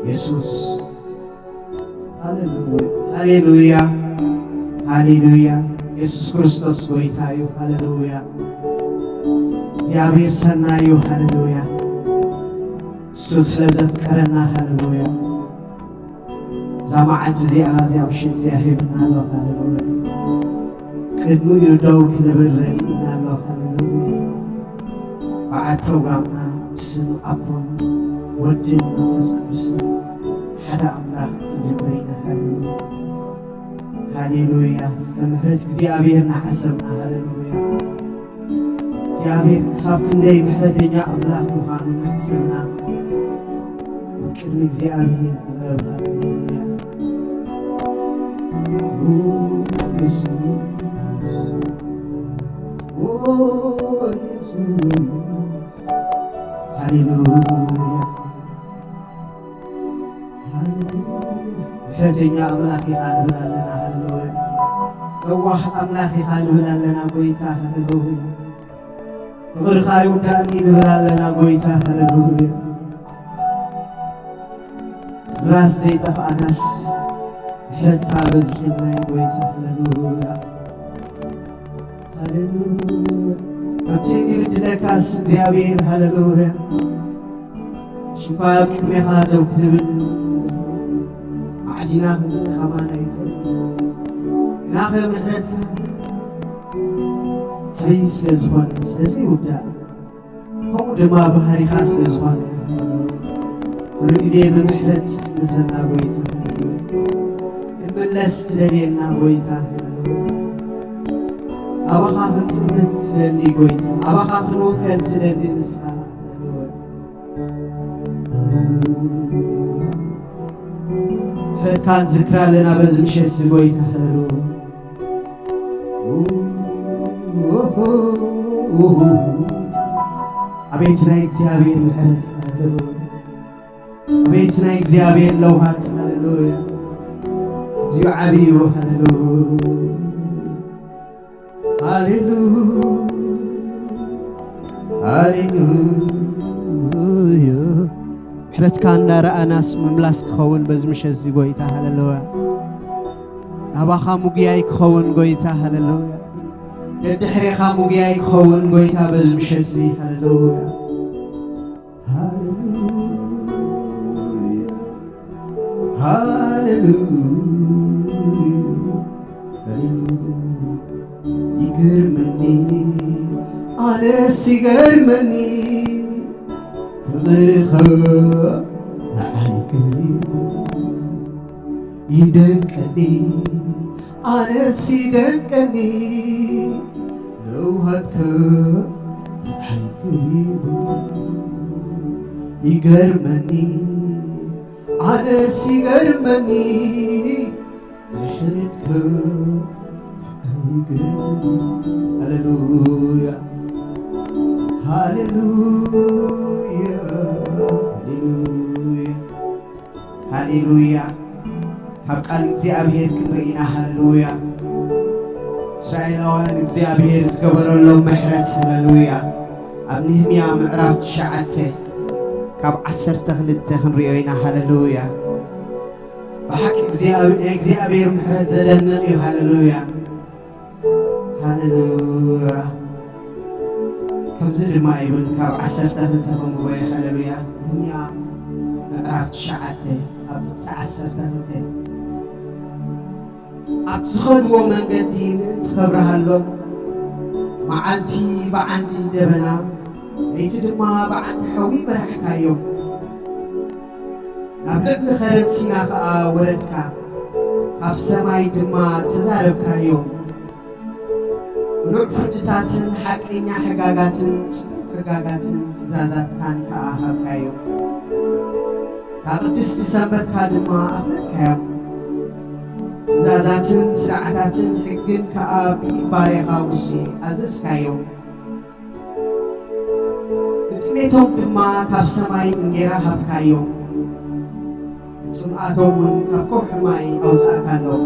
የሱስ። ሃሌሉያ፣ ሃሌሉያ፣ ሃሌሉያ። የሱስ ክርስቶስ ጎይታ እዩ። ሃሌሉያ። እግዚኣብሔር ሰናይ እዩ። ሃሌሉያ። እሱ ስለ ዘፍቀረና፣ ሃሌሉያ። እዛ መዓልቲ እዚኣ፣ እዚኣ ምሽት እዚኣ ሂብና ኣሎ። ሃሌሉያ። ቅድሚኡ ደው ክንብል ረድኢና ኣሎ። ሃሌሉያ። በዓል ፕሮግራምና ብስም ኣቦን ወድን መንፈስ ቅዱስን ሓደ ኣምላኽ ክንጅምር ኢና። ሃሌሉያ። ሃሌሉያ። እስከ ምሕረት እግዚኣብሔር እናሓሰብና፣ ሃሌሉያ። እግዚኣብሔር ክሳብ ክንደይ ምሕረተኛ ኣምላኽ ምዃኑ እናሓሰብና፣ ኣብ ቅድሚ እግዚኣብሔር ንቕረብ። ሃሌሉያ። ኦ፣ የሱስ። ኦ፣ የሱስ። ሃሌሉያ። ሃሌሉያ። ምሕረተኛ ኣምላኽ ኢኻ ንብል ኣለና። ሃሌሉያ። ለዋህ ኣምላኽ ኢኻ ንብል ኣለና ጎይታ። ሃሌሉያ። ፍቕርኻ ይውዳእኒ ንብል ኣለና ጎይታ። ሃሌሉያ። ጥራዝ ዘይጠፍኣናስ ምሕረትካ በዚሕልና እዩ ጎይታ። ሃሌሉያ። ሃሌሉያ። ከምቲ እንዲበደልናስ እግዚኣብሔር፣ ሃሌሉያ፣ ሽባ ኣብ ቅድሜኻ ደው ክንብል ማዕዲና ክንርኢ ከማን ኣይንኽእል። ግናኸ ምሕረትካ ዓብዪ ስለ ዝኾነ፣ ስለ ዘይውዳእ፣ ከምኡ ድማ ባህሪኻ ስለ ዝኾነ፣ ኩሉ ግዜ ብምሕረት ትጽንተና ጎይታ፣ ክንምለስ ትደልየና ጎይታ፣ ኣባኻ ክንጽንት ትደሊ ጎይታ፣ ኣባኻ ክንውከል ትደሊ ንስኻ። ምሕረትካ ንዝክር ኣለና በዚ ምሸት እዚ ጎይታ፣ ሃሌሉያ። ኣቤት ናይ እግዚኣብሔር ምሕረት፣ ሃሌሉያ። ኣቤት ናይ እግዚኣብሔር ለውሃት፣ ሃሌሉያ። እዚዩ ዓብዩ፣ ሃሌሉያ። ሃሌሉያ፣ ሃሌሉያ። ምሕረትካ እንዳረኣናስ ምምላስ ክኸውን በዚ ምሸት እዚ ጎይታ፣ ሃሌሉያ። ናባኻ ምጉያይ ክኸውን ጎይታ፣ ሃሌሉያ። ደድሕሬኻ ምጉያይ ክኸውን ጎይታ በዚ ምሸት እዚ፣ ሃሌሉያ። ሃሌሉያ፣ ሃሌሉያ፣ ሃሌሉያ። ይገርመኒ፣ ኣነስ ይገርመኒ፣ ፍቕርኻ ንዓይ ገሪሙ። ይደንቀኒ፣ ኣነስ ይደንቀኒ፣ ለውሃትካ ንዓይ ገሪሙ። ይገርመኒ፣ ኣነስ ይገርመኒ፣ ምሕረትካ ንዓይ ገሪሙ። ሃሌሉያ፣ ሃሌሉያ፣ ሃሌሉያ። ሃሌሉያ። ካብ ቃል እግዚኣብሔር ክንርኢ ኢና። ሃሌሉያ። እስራኤላውያን እግዚኣብሔር ዝገበረሎም ምሕረት፣ ሃሌሉያ። ኣብ ነህምያ ምዕራፍ ትሽዓተ ካብ ዓሰርተ ክልተ ክንርእዮ ኢና። ሃሌሉያ። ብሓቂ እግዚኣብ-፣ ናይ እግዚኣብሔር ምሕረት ዘደንቕ እዩ። ሃሌሉያ። ሃሌሉያ። ከምዚ ድማ ይብል፣ ካብ ዓሰርተ ክልተ ከንብቦ እየ። ሃሌሉያ። ነህምያ ምዕራፍ ትሽዓተ ካብ ጥቕሲ ዓሰርተ ክልተ። ኣብ ዝኸድዎ መንገዲ ምእንቲ ከብርሃሎም፣ መዓልቲ ብዓንዲ ደበና፣ ለይቲ ድማ ብዓንዲ ሓዊ መራሕካዮም። ናብ ልዕሊ ኸረን ሲና ኸኣ ወረድካ፣ ካብ ሰማይ ድማ ተዛረብካዮም። ቅኑዕ ፍርድታትን ሓቀኛ ሕጋጋትን ጽኑዕ ሕጋጋትን ትእዛዛትካን ከኣ ሃብካዮም። እታ ቅድስቲ ሰንበትካ ድማ ኣፍለጥካዮም። ትእዛዛትን ስርዓታትን ሕግን ከኣ ብኢድ ባርያኻ ሙሴ ኣዘዝካዮም። ንጥሜቶም ድማ ካብ ሰማይ እንጌራ ሃብካዮም፣ ንጽምኣቶም እውን ካብ ከውሒ ማይ ኣውጻእካሎም።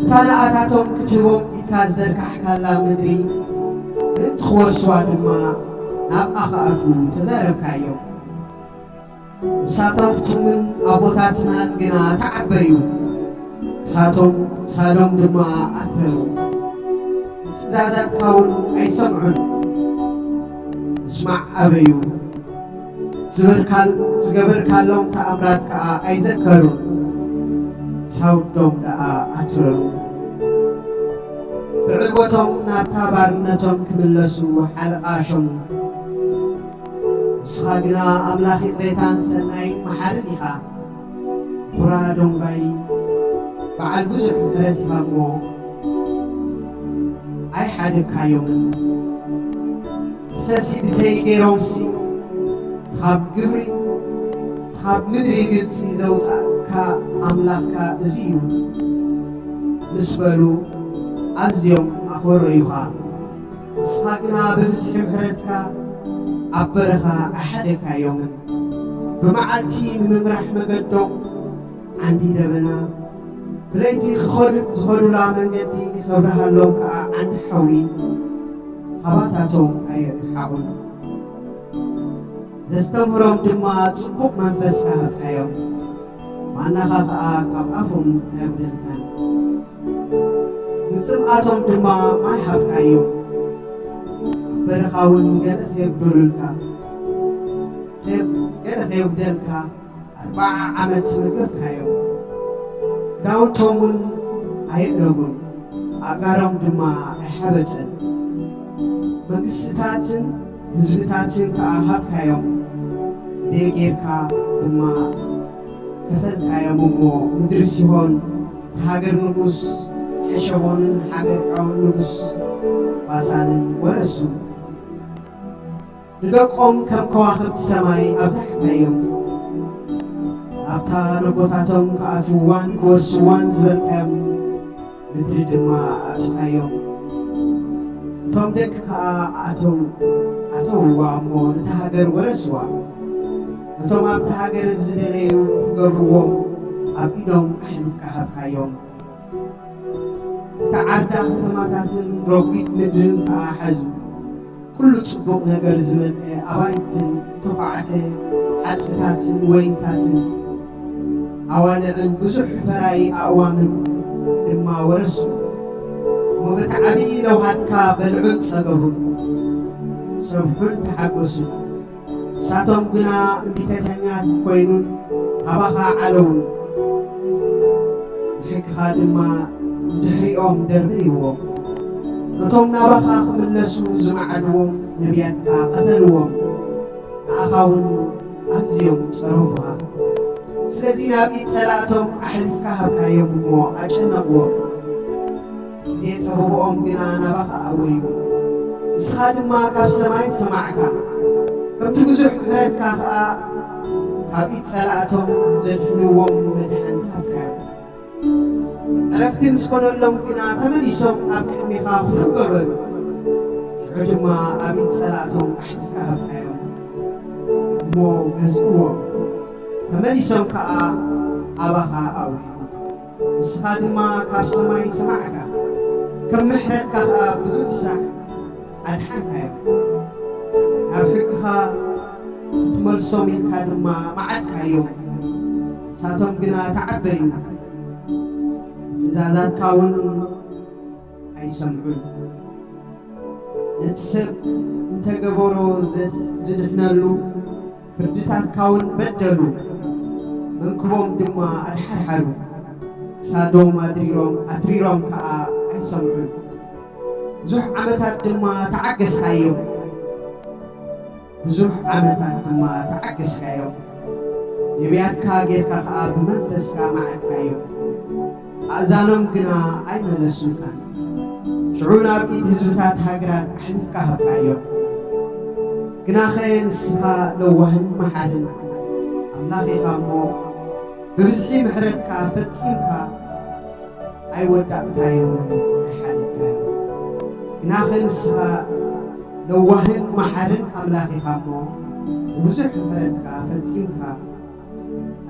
እታ ንኣታቶም ክትህቦም ኢልካ ዝዘርጋሕካላ ምድሪ ምእንቲ ክወርስዋ ድማ ናብኣ ክኣትዉ ተዛረብካዮም። ንሳቶምን ኣቦታትናን ግና ተዓበዩ፣ ክሳቶም ክሳዶም ድማ ኣትረሩ። ትእዛዛትካ እውን ኣይሰምዑን። ምስማዕ ኣበዩ። ዝበርካል-፣ ዝገበርካሎም ተኣምራት ከኣ ኣይዘከሩን። ሳውዶም ደኣ ኣትረሩ። ብዕግበቶም ናብታ ባርነቶም ክምለሱ ሓለቓ ሸሙ። ንስኻ ግና ኣምላኽ ይቕሬታን ሰናይን መሓርን ኢኻ። ኩራ ዶንጋይ በዓል ብዙሕ ምሕረት ኢኻ እሞ ኣይሓደግካዮምን። ሰሲ ብተይ ገይሮምሲ፣ ካብ ግብሪ፣ ካብ ምድሪ ግብጺ ዘውጻእካ ኣምላኽካ እዚ እዩ ምስ በሉ ኣዝዮም ኣኾረዩኻ። ንስኻ ግና ብብዝሒ ምሕረትካ ኣብ በረኻ ኣይሓደግካዮምን። ብመዓልቲ ንምምራሕ መገዶም ዓንዲ ደበና፣ ብለይቲ ክኸዱ-፣ ዝኸዱላ መንገዲ ከብርሃሎም ከኣ ዓንዲ ሓዊ ካባታቶም ኣየርሓቑን። ዘስተምህሮም ድማ ጽቡቕ መንፈስካ ሃብካዮም። ማናኻ ከኣ ካብ ኣፎም ኣየጉደልካን። ንጽምኣቶም ድማ ማይ ሃብካዮም። ኣብ በረኻ እውን ገለ ከየጉደሉልካ፣ ከየ-፣ ገለ ከየጉደልካ ኣርብዓ ዓመት መገብካዮም። ክዳውንቶም እውን ኣየእረጉን፣ ኣእጋሮም ድማ ኣይሓበጠን። መንግስትታትን ህዝብታትን ከኣ ሃብካዮም። ግደ ጌርካ ድማ ከፈልካዮም እሞ፣ ምድሪ ሲሆን ሃገር ንጉስ ሐሸቦንን ሃገር ዐውን ንጉስ ባሳንን ወረሱ። ንደቆም ከም ከዋኽብቲ ሰማይ ኣብዛሕካዮም። ኣብታ ነቦታቶም ክኣትውዋን ክወርስዋን ዝበልካዮም ምድሪ ድማ ኣእቱኻዮም። እቶም ደቂ ከኣ ኣተው-፣ ኣተውዋ እሞ ነታ ሃገር ወረስዋ። እቶም ኣብታ ሃገር ዝደለዩ ክገብርዎም ኣብ ኢዶም ኣሕሊፍካ ሃብካዮም። እታ ዓዳ ከተማታትን ረጒድ ምድርን ከኣ ሓዙ። ኩሉ ጽቡቕ ነገር ዝመልአ ኣባይትን እተዃዕተ ሓጽብታትን ወይንታትን ኣዋልዕን ብዙሕ ፈራዪ ኣእዋምን ድማ ወረሱ። እሞ በቲ ዓብዪ ለውሃትካ በልዑን ጸገቡን፣ ሰብሑን ተሓጎሱን። ንሳቶም ግና እምቢተኛታት ኮይኑን ካባኻ ዓለዉን። ብሕግኻ ድማ ንድሕሪኦም ደርበይዎም። ነቶም ናባኻ ክምለሱ ዝመዓድዎም ነቢያትካ ቀተልዎም። ንኣኻ እውን ኣዝዮም ጸረፉኻ። ስለዚ ናብ ኢድ ጸላእቶም ኣሕሊፍካ ሃብካዮም እሞ ኣጨነቕዎም። ግዜ ጸበብኦም ግና ናባኻ ኣወዩ። ንስኻ ድማ ካብ ሰማይ ሰማዕካ። ከምቲ ብዙሕ ምሕረትካ ከኣ ካብ ኢድ ጸላእቶም ዘድሕንዎም መድሓንቲ ሃብካዮም። ዕረፍቲ ምስ ኮነሎም ግና ተመሊሶም ኣብ ቅድሜኻ ኮፍ በሉ። ሽዑ ድማ ኣብ ኢድ ጸላእቶም ኣሕሊፍካ ሃብካዮም እሞ ገዝእዎም። ተመሊሶም ከኣ ኣባኻ ኣውዩ። ንስኻ ድማ ካብ ሰማይ ሰማዕካ፣ ከም ምሕረትካ ከኣ ብዙሕ ሳዕ ኣድሓንካዮም። ናብ ሕግኻ ክትመልሶም ኢልካ ድማ መዓድካዮም። ንሳቶም ግና ተዓበዩ፣ ትእዛዛትካ እውን ኣይሰምዑን። ነቲ ሰብ እንተገበሮ ዘድ-፣ ዝድሕነሉ፣ ፍርድታትካ እውን በደሉ፣ መንክቦም ድማ ኣድሓርሓሩ። ክሳዶም ኣድሪሮም፣ ኣትሪሮም ከኣ ኣይሰምዑን። ብዙሕ ዓመታት ድማ ተዓገስካዮም። ብዙሕ ዓመታት ድማ ተዓገስካዮም። ነቢያትካ ጌርካ ከኣ ብመንፈስካ መዓድካዮም። ኣእዛኖም ግና ኣይመለሱልካን። ሽዑ ናብ ኢድ ህዝብታት ሃገራት ኣሕሊፍካ ሃብካዮም። ግናኸ ንስኻ ለዋህን መሓርን ኣምላኽ ኢኻ እሞ፣ ብብዝሒ ምሕረትካ ፈጺምካ ኣይወዳእካዮምን ኣይሓለካዮምን። ግናኸ ንስኻ ለዋህን መሓርን ኣምላኽ ኢኻ እሞ፣ ብብዙሕ ምሕረትካ ፈጺምካ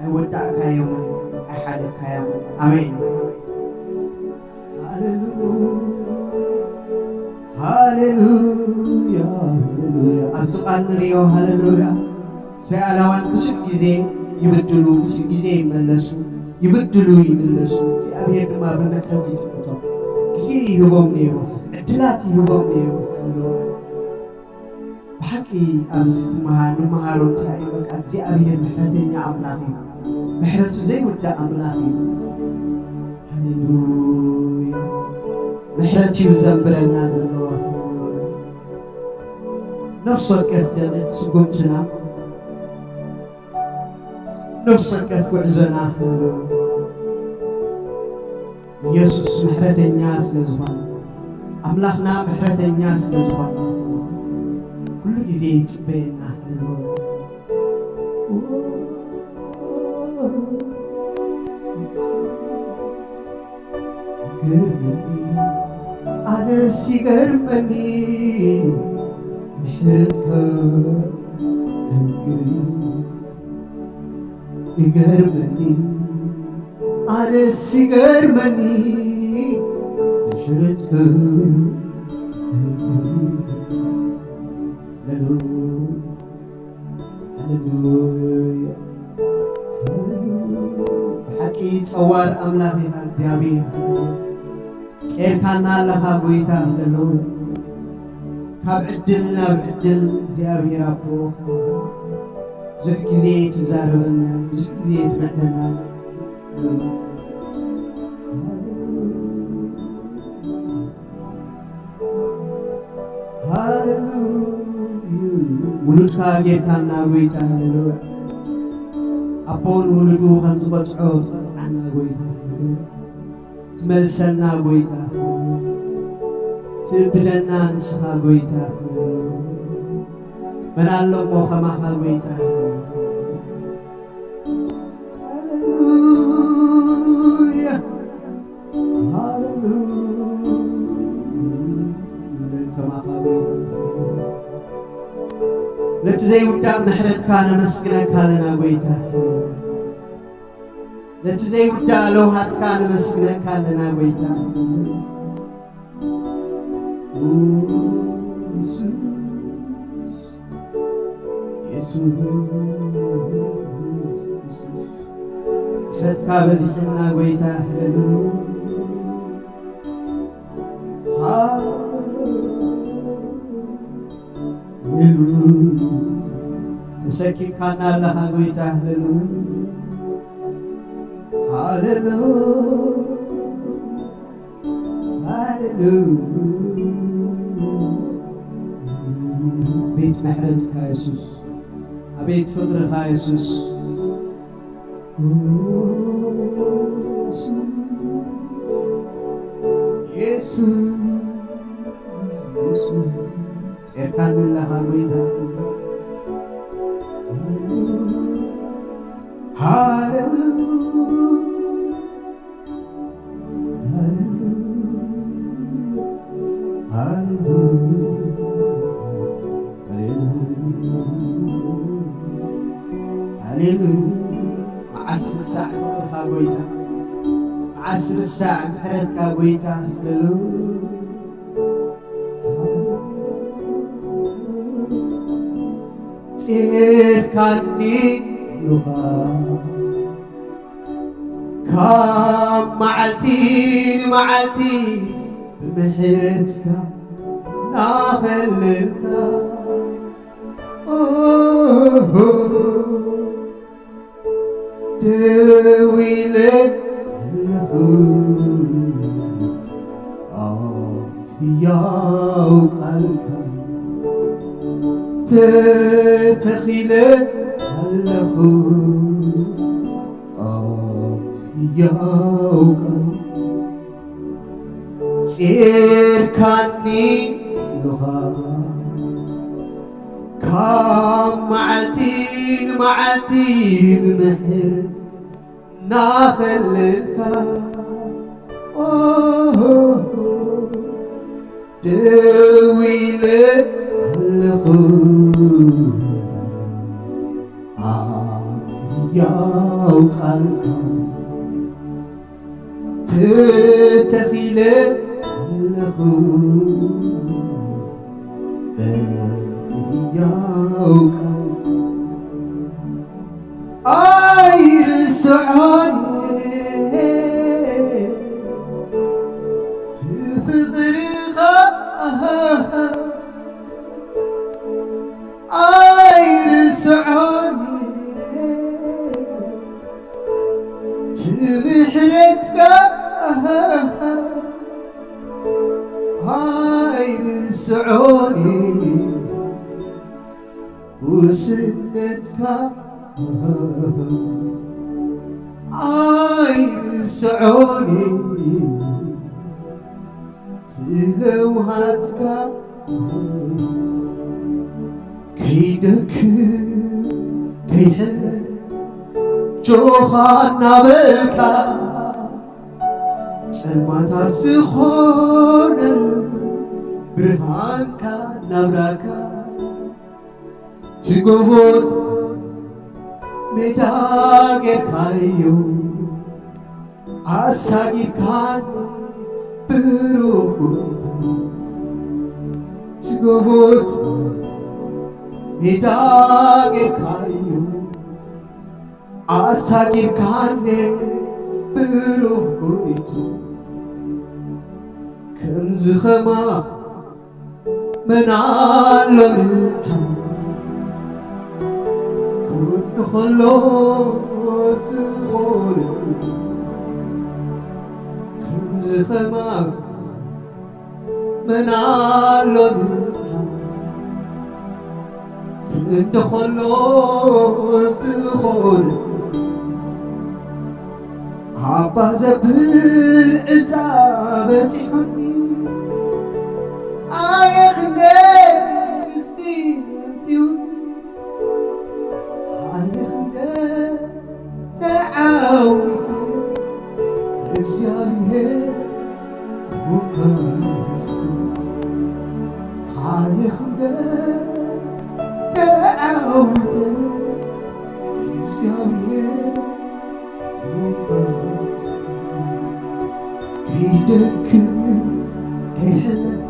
ኣይወዳእካዮምን ኣይሓለካዮምን። ኣሜን። ሃሌሉያ፣ ሃሌሉያ፣ ሃሌሉያ። ኣብዚ ቃል ንርእዮ። ሃሌሉያ። እስራኤላውያን ብዙሕ ግዜ ይብድሉ፣ ብዙሕ ግዜ ይመለሱ፣ ይብድሉ፣ ይምለሱ። እግዚኣብሔር ድማ ብምሕረት ይጥምቶም። ግዜ ይህቦም ነይሩ፣ ዕድላት ይህቦም ነይሩ። ብሓቂ ኣብዚ ትመሃር፣ ንመሃሮ እንታይ እዩ? በቃ እግዚኣብሔር ምሕረተኛ ኣምላኽ እዩ። ምሕረቱ ዘይውዳእ ኣምላኽ እዩ። ሃሌሉያ። ምሕረት እዩ ዘንብረና ዘሎ። ነፍሲ ወከፍ ደቂቕ ስጉምትና፣ ነፍሲ ወከፍ ጉዕዞና፣ ኢየሱስ ምሕረተኛ ስለ ዝኾነ፣ ኣምላኽና ምሕረተኛ ስለ ዝኾነ፣ ኩሉ ግዜ ይጽበየና። ይገርመኒ፣ ኣነስ ይገርመኒ፣ ምሕረትካ ኣይገርም። ይገርመኒ፣ ኣነስ ይገርመኒ፣ ምሕረትካ ኣይገርም። ሃሌሉያ። ሃሌሉያ። ብሓቂ ጸዋር ኣምላኽ ኢኻ እግዚኣብሔር። ጼርካና ኣለኻ ጎይታ። ሃሌሉያ። ካብ ዕድል ናብ ዕድል እግዚኣብሔር ኣቦ ብዙሕ ግዜ ትዛረበና፣ ብዙሕ ግዜ ትምዕደና። ሃሌሉያ። ሃሌሉያ። ውሉድካ ጌርካና ጎይታ፣ ሃሌሉያ። ኣቦን ውሉዱ ከም ዝበጽሖ ትቐጽዓና ጎይታ፣ ሃሌሉያ። ትመልሰና ጎይታ፣ ሃሌሉያ። ትእብደና ንስኻ ጎይታ፣ ሃሌሉያ። መን ኣሎ እሞ ከማኻ ጎይታ፣ ሃሌሉያ። ሃሌሉያ። ከማኻ ጎይታ። ነቲ ዘይውዳእ ምሕረትካ ነመስግነካ ኣለና ጎይታ። ነቲ ዘይውዳእ ለውሃትካ ነመስግነካ ኣለና ጎይታ። ኢየሱስ፣ ኢየሱስ፣ ምሕረትካ በዚሕና ጎይታ፣ ሃሌሉያ። ሃሌሉያ። ተሰኪምካና ኣለኻ ጎይታ፣ ሃሌሉያ። ሃሌሉያ። ሃሌሉያ። ቤት ምሕረትካ የሱስ፣ ኣቤት ፍቕርኻ የሱስ። የሱስ፣ የሱስ፣ ጼርካኒ ኣለኻ ጎይታ። ሃሌሉያ። ሃሌሉያ። መዓስ ርሳዕ ፍቕርኻ ጎይታ፣ መዓስ ርሳዕ ምሕረትካ ጎይታ። ሃሌሉያ። ጼርካኒ ሉኻ ካብ መዓልቲ ንመዓልቲ ብምሕረትካ እናኸለልካ፣ ደው ኢለ ኣለኹ ኣብቲ ህያው ቃልካ፣ ተተኺለ ኣለኹ ኣብቲ ህያው ቃልካ። ጼርካኒ ሉኻ ካብ መዓልቲ ንመዓልቲ ብምሕረት እናኸለልካ፣ ኦሆ፣ ደው ኢለ ኣለኹ ኣብቲ ህያው ቃልካ፣ ተተኺለ ኣለኹ በቲ ህያው ቃልካ። ኣይርስዖን እቲ ፍቕርኻ፣ ኣይርስዖን እቲ ምሕረትካ፣ ኣይርስዖን ጉስነትካ፣ ኣይርስዖን እቲ ለውሃትካ። ከይደክም ከይሕለል ጆኻ እናበልካ፣ ጸልማት ኣብ ዝኾነሉ ብርሃንካ ናብራካ፣ ትጎቦት ሜዳ ጌርካዮ ኣሳጊርካኒ ብሩኽ ጎይታ። ትጎቦት ሜዳ ጌርካዮ ኣሳጊርካኒ ብሩኽ ጎይታ። ከምዚ ኸማኻ መን ኣሎ ንዓይ? ኩሉ ኸሎ ዝኾነ፣ ከምዚ ኸማኻ መን ኣሎ ንዓይ? ክንዲ ኸሎ ዝኾነ፣ ዓባ ዘብል ዕፃ በፂሑኒ። ኣየ ክንደይ ርስቲ መፂኡኒ። ኣየ ክንደይ ተዓዊተ እግዚኣብሔር ውቀስቱ። ኣየ ክንደይ ተዓዊተ እግዚኣብሔር ውቀስቱ። ከይደክም ከይሕለል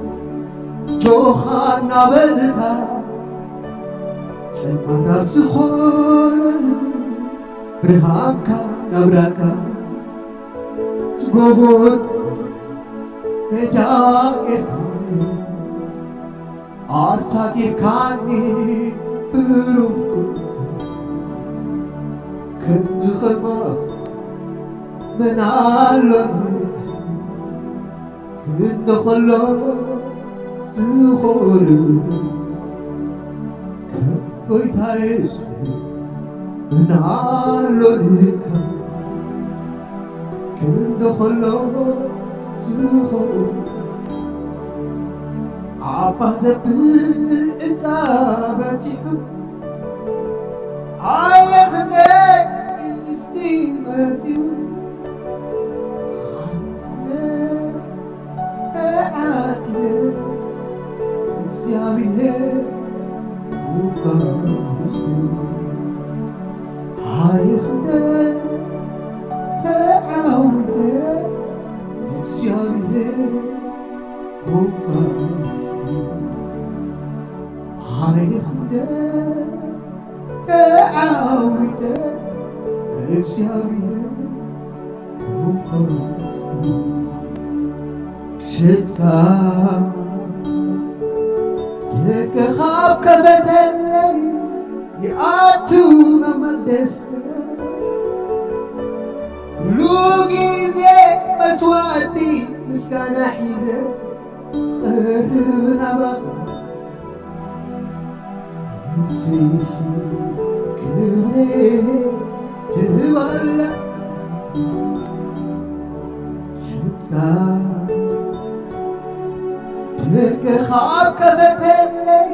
ጆኻ እናበልካ፣ ጸልማት ኣብ ዝኾነሉ ብርሃንካ ናብራካ፣ ትጎቦት ሜዳ ጌርካ ኣሳጊርካኒ ብሩኽ ጎይታ። ከምዚ ኸማኻ መን ኣሎ ክንዲ ኸሎ ዝኾነ፣ ከም ጎይታ የሱስ መን ኣሎ ክንዲ ኸሎ ዝኾነ፣ ዓባ ዘብል ዕፃ በፂሑ፣ ኣየ ክንደይ ርስቲ መፂኡ፣ ኣየ ክንደይ ተዓዲለ እግዚኣብሔር ውቀስቱ። ኣየ ክንደይ ተዓዊተ እግዚኣብሔር ውቀስቱ። ኣየ ክንደይ ተዓዊተ እግዚኣብሔር ውቀስቱ። ሕትካ ደገኻ ኣብ ከፈተለይ ይኣቱ ናብ መቕደስካ። ኩሉ ግዜ መስዋእቲ ምስጋና ሒዘ ክቐርብ ናባኻ። ነፍሰይሲ ክብሪ ትህብ ኣላ። ሕትካ ደገኻ ኣብ ከፈተለይ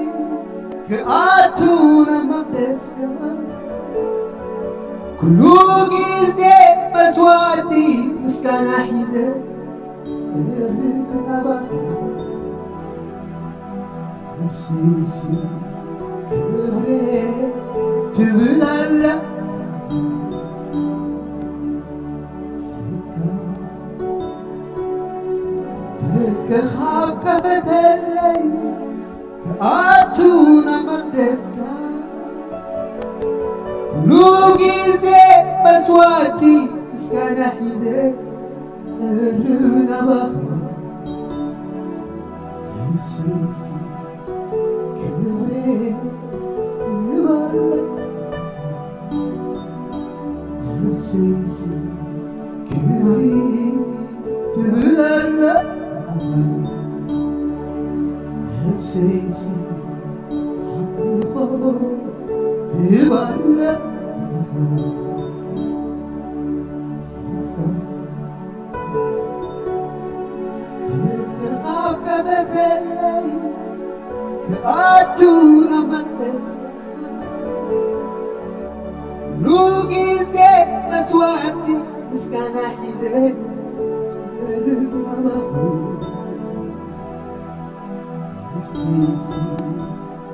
ክኣቱ ናብ መቕደስካ። ኩሉ ግዜ መስዋእቲ ምስጋና ሒዘ ክብሪ ናባኻ። ነፍሰይሲ ክብሪ ትብል ኣላ። ሕትካ ደገኻ ኣብ ከፈተለይ ክኣቱ ናብ መቕደስካ። ኩሉ ግዜ መስዋእቲ ምስጋና ሒዘ ክርብ ናባኻ ነፍሰይሲ ክብሪ ትባለ ነፍሰይሲ ክብሪ ትብለለ ነፍሰይሲ ኣምልኾ ትባለ ደቅኻ ከፈተለይ ክኣቱ ናብ መቅደስ ኩሉ ግዜ መስዋእቲ ምስጋና ሒዘ ክርብ ናባኹ ነፍሰይሲ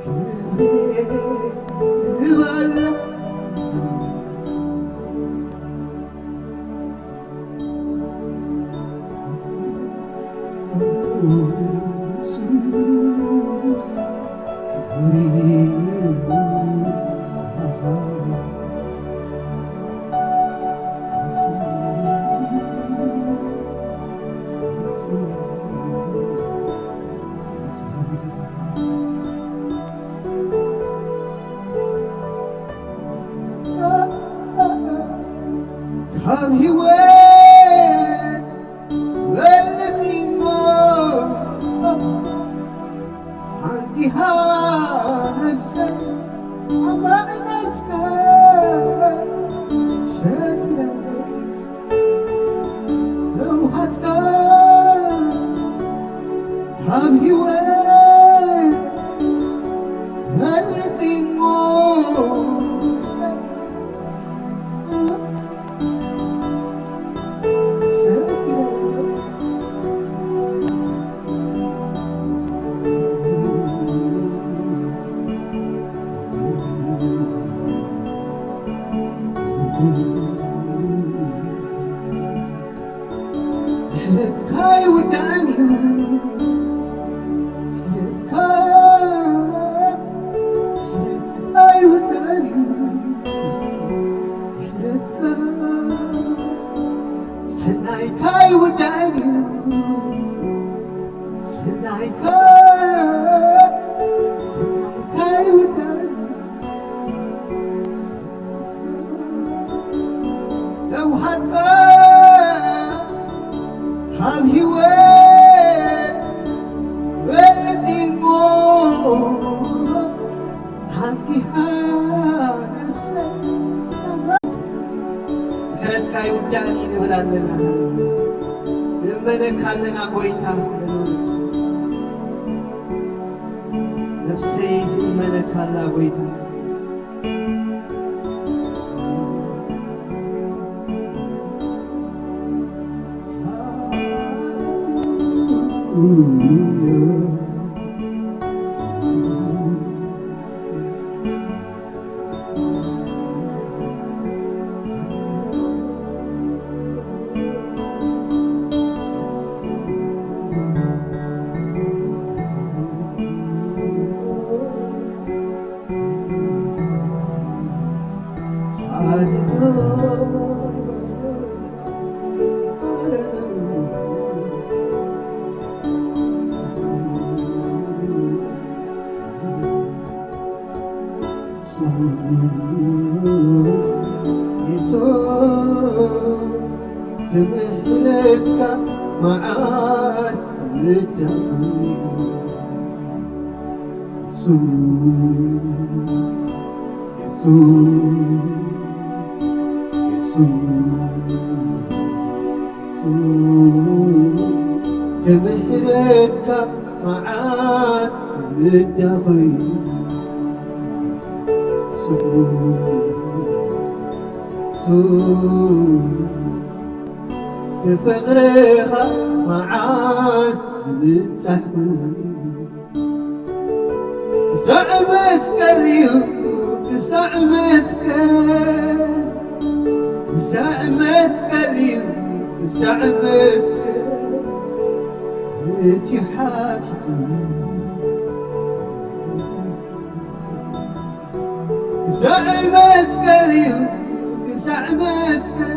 ክብሪ ትባለ ካብ ህይወት በልጺሞ ሓንጊኻ ነብሰይ ኣብ ማእመስከር ሰግደ ለውሃትካ ካብ ህይወት በልጺሞ ነብሰይ ምሕረትካ ይውዳእን እዩ። ምሕረትካ፣ ምሕረትካ ይውዳእን እዩ። ምሕረትካ፣ ሰናይካ ይውዳእን እዩ። ሰናይካ፣ ሰናይካ ይውዳእን እዩ። ለውሃትካ ካብ ህይወት በልጺሞ ሓንጊኻ ነብሰይ ምሕረትካ ይውዳእኒ ንብል ኣለና። ንእመነካ ኣለና ጎይታ። ነብሰይ ትእመነካ ኣላ ጎይታ። የሱስ ትምሕረትካ መዓስ ዝዳኸም የሱስ፣ የሱስ፣ የሱስ፣ ትምሕረትካ መዓት ምዳኸይ ስሙ፣ ስሙ፣ ትፍቕርኻ መዓስ ምብጻሕኩ ክሳዕ መስቀል እዩ፣ ክሳዕ መስቀል፣ ክሳዕ መስቀል እዩ፣ ክሳዕ መስቀል እቲ ሓቲቱ። ክሳዕ መስቀል እዩ፣ ክሳዕ መስቀል፣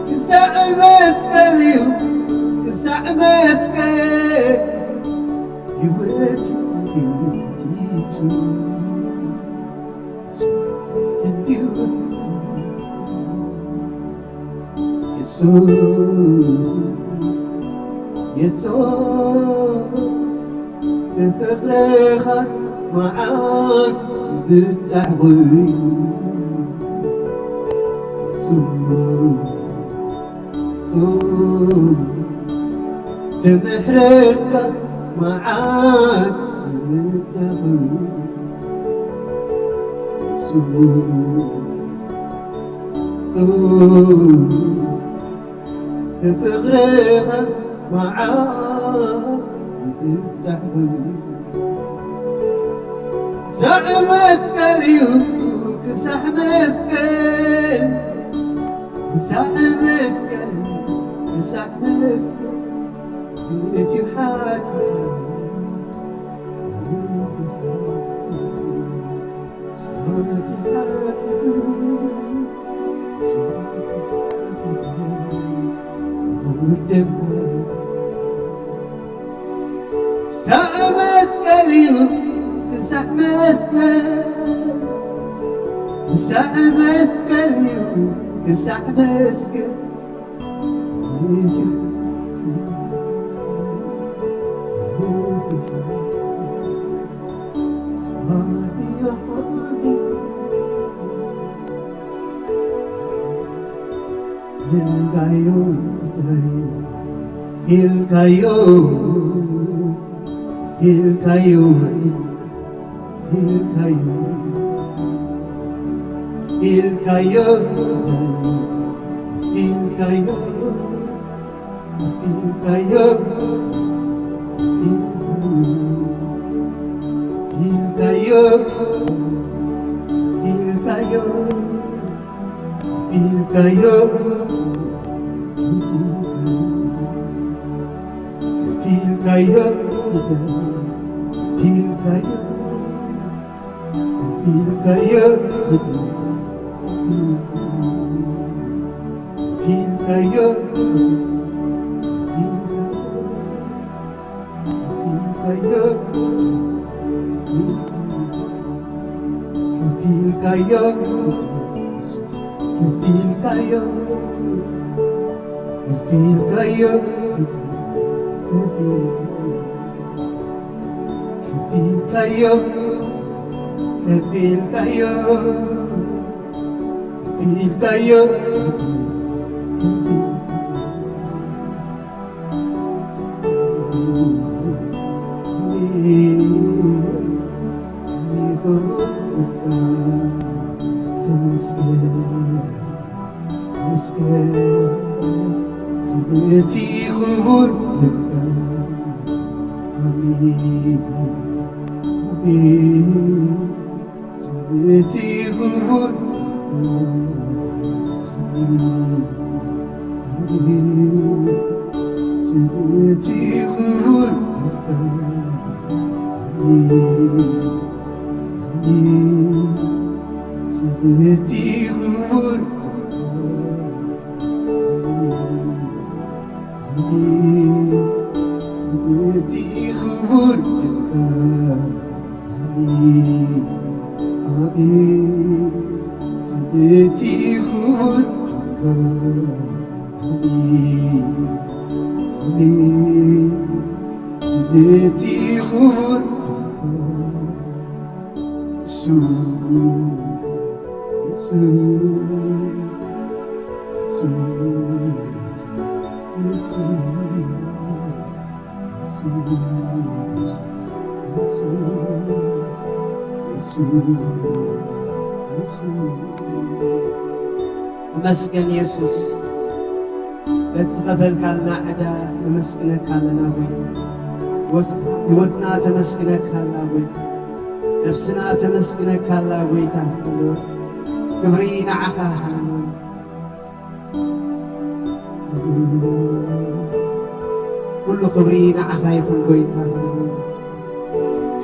ክሳዕ መስቀል እዩ፣ ክሳዕ መስቀል ህይወት ህይወት ይቱ የሱስ፣ የሱስ፣ ንፍቕርኻስ መዓስ ብጻዕቑ። የሱስ፣ የሱስ፣ ንምሕረትካስ መዓስ ብጻዕቑ። የሱስ፣ ንፍቕርኻ መዓስ ይብጻሕ። ክሳዕ መስቀል እዩ፣ ክሳዕ መስቀል፣ ክሳዕ መስቀል፣ ክሳዕ መስቀል፣ እቲ ሓቲቱ ክሳዕ መስቀል እዩ፣ ክሳዕ መስቀል፣ ክሳዕ መስቀል እዩ፣ ክሳዕ መስቀል። ኢልካዮ፣ ኢልካዮ፣ ኢልካዮ፣ ኢልካዮ፣ ኢልካዮ፣ ኢልካዮ፣ ኢልካዮ፣ ኢልካዮ፣ ኢልካዮ፣ ኢልካዮ፣ ኢልካዮ፣ ኢልካዮ፣ ኢልካዮ፣ ኢልካዮ፣ ኢልካዮ፣ ከፊልካዮ፣ ከፊልካዮ፣ ከፊልካዮ፣ ከፊልካዮ፣ ከፊልካዮ፣ ከፊልካዮ፣ ከፊልካዮ፣ ከፊልካዮ። እቲ ክቡር፣ እቲ ክቡር፣ እቲ ክቡር፣ እቲ ክቡር፣ ኣቤት፣ እቲ ክቡር፣ ኣቤት፣ ኣቤት፣ እቲ ክቡር፣ እሱ፣ እሱ፣ እሱ፣ እሱ። ተመስገን የሱስ፣ ስለቲ ዝኸፈልካልና ዕዳ ነመስግነካ ኣለና ጎይታ። ወስ-፣ ህይወትና ተመስግነካ ኣላ ጎይታ። ነብስና ተመስግነካ ኣላ ጎይታ። ክብሪ ንዓኻ፣ ሃሌሉያ። ኩሉ ክብሪ ንዓኻ ይኹን ጎይታ።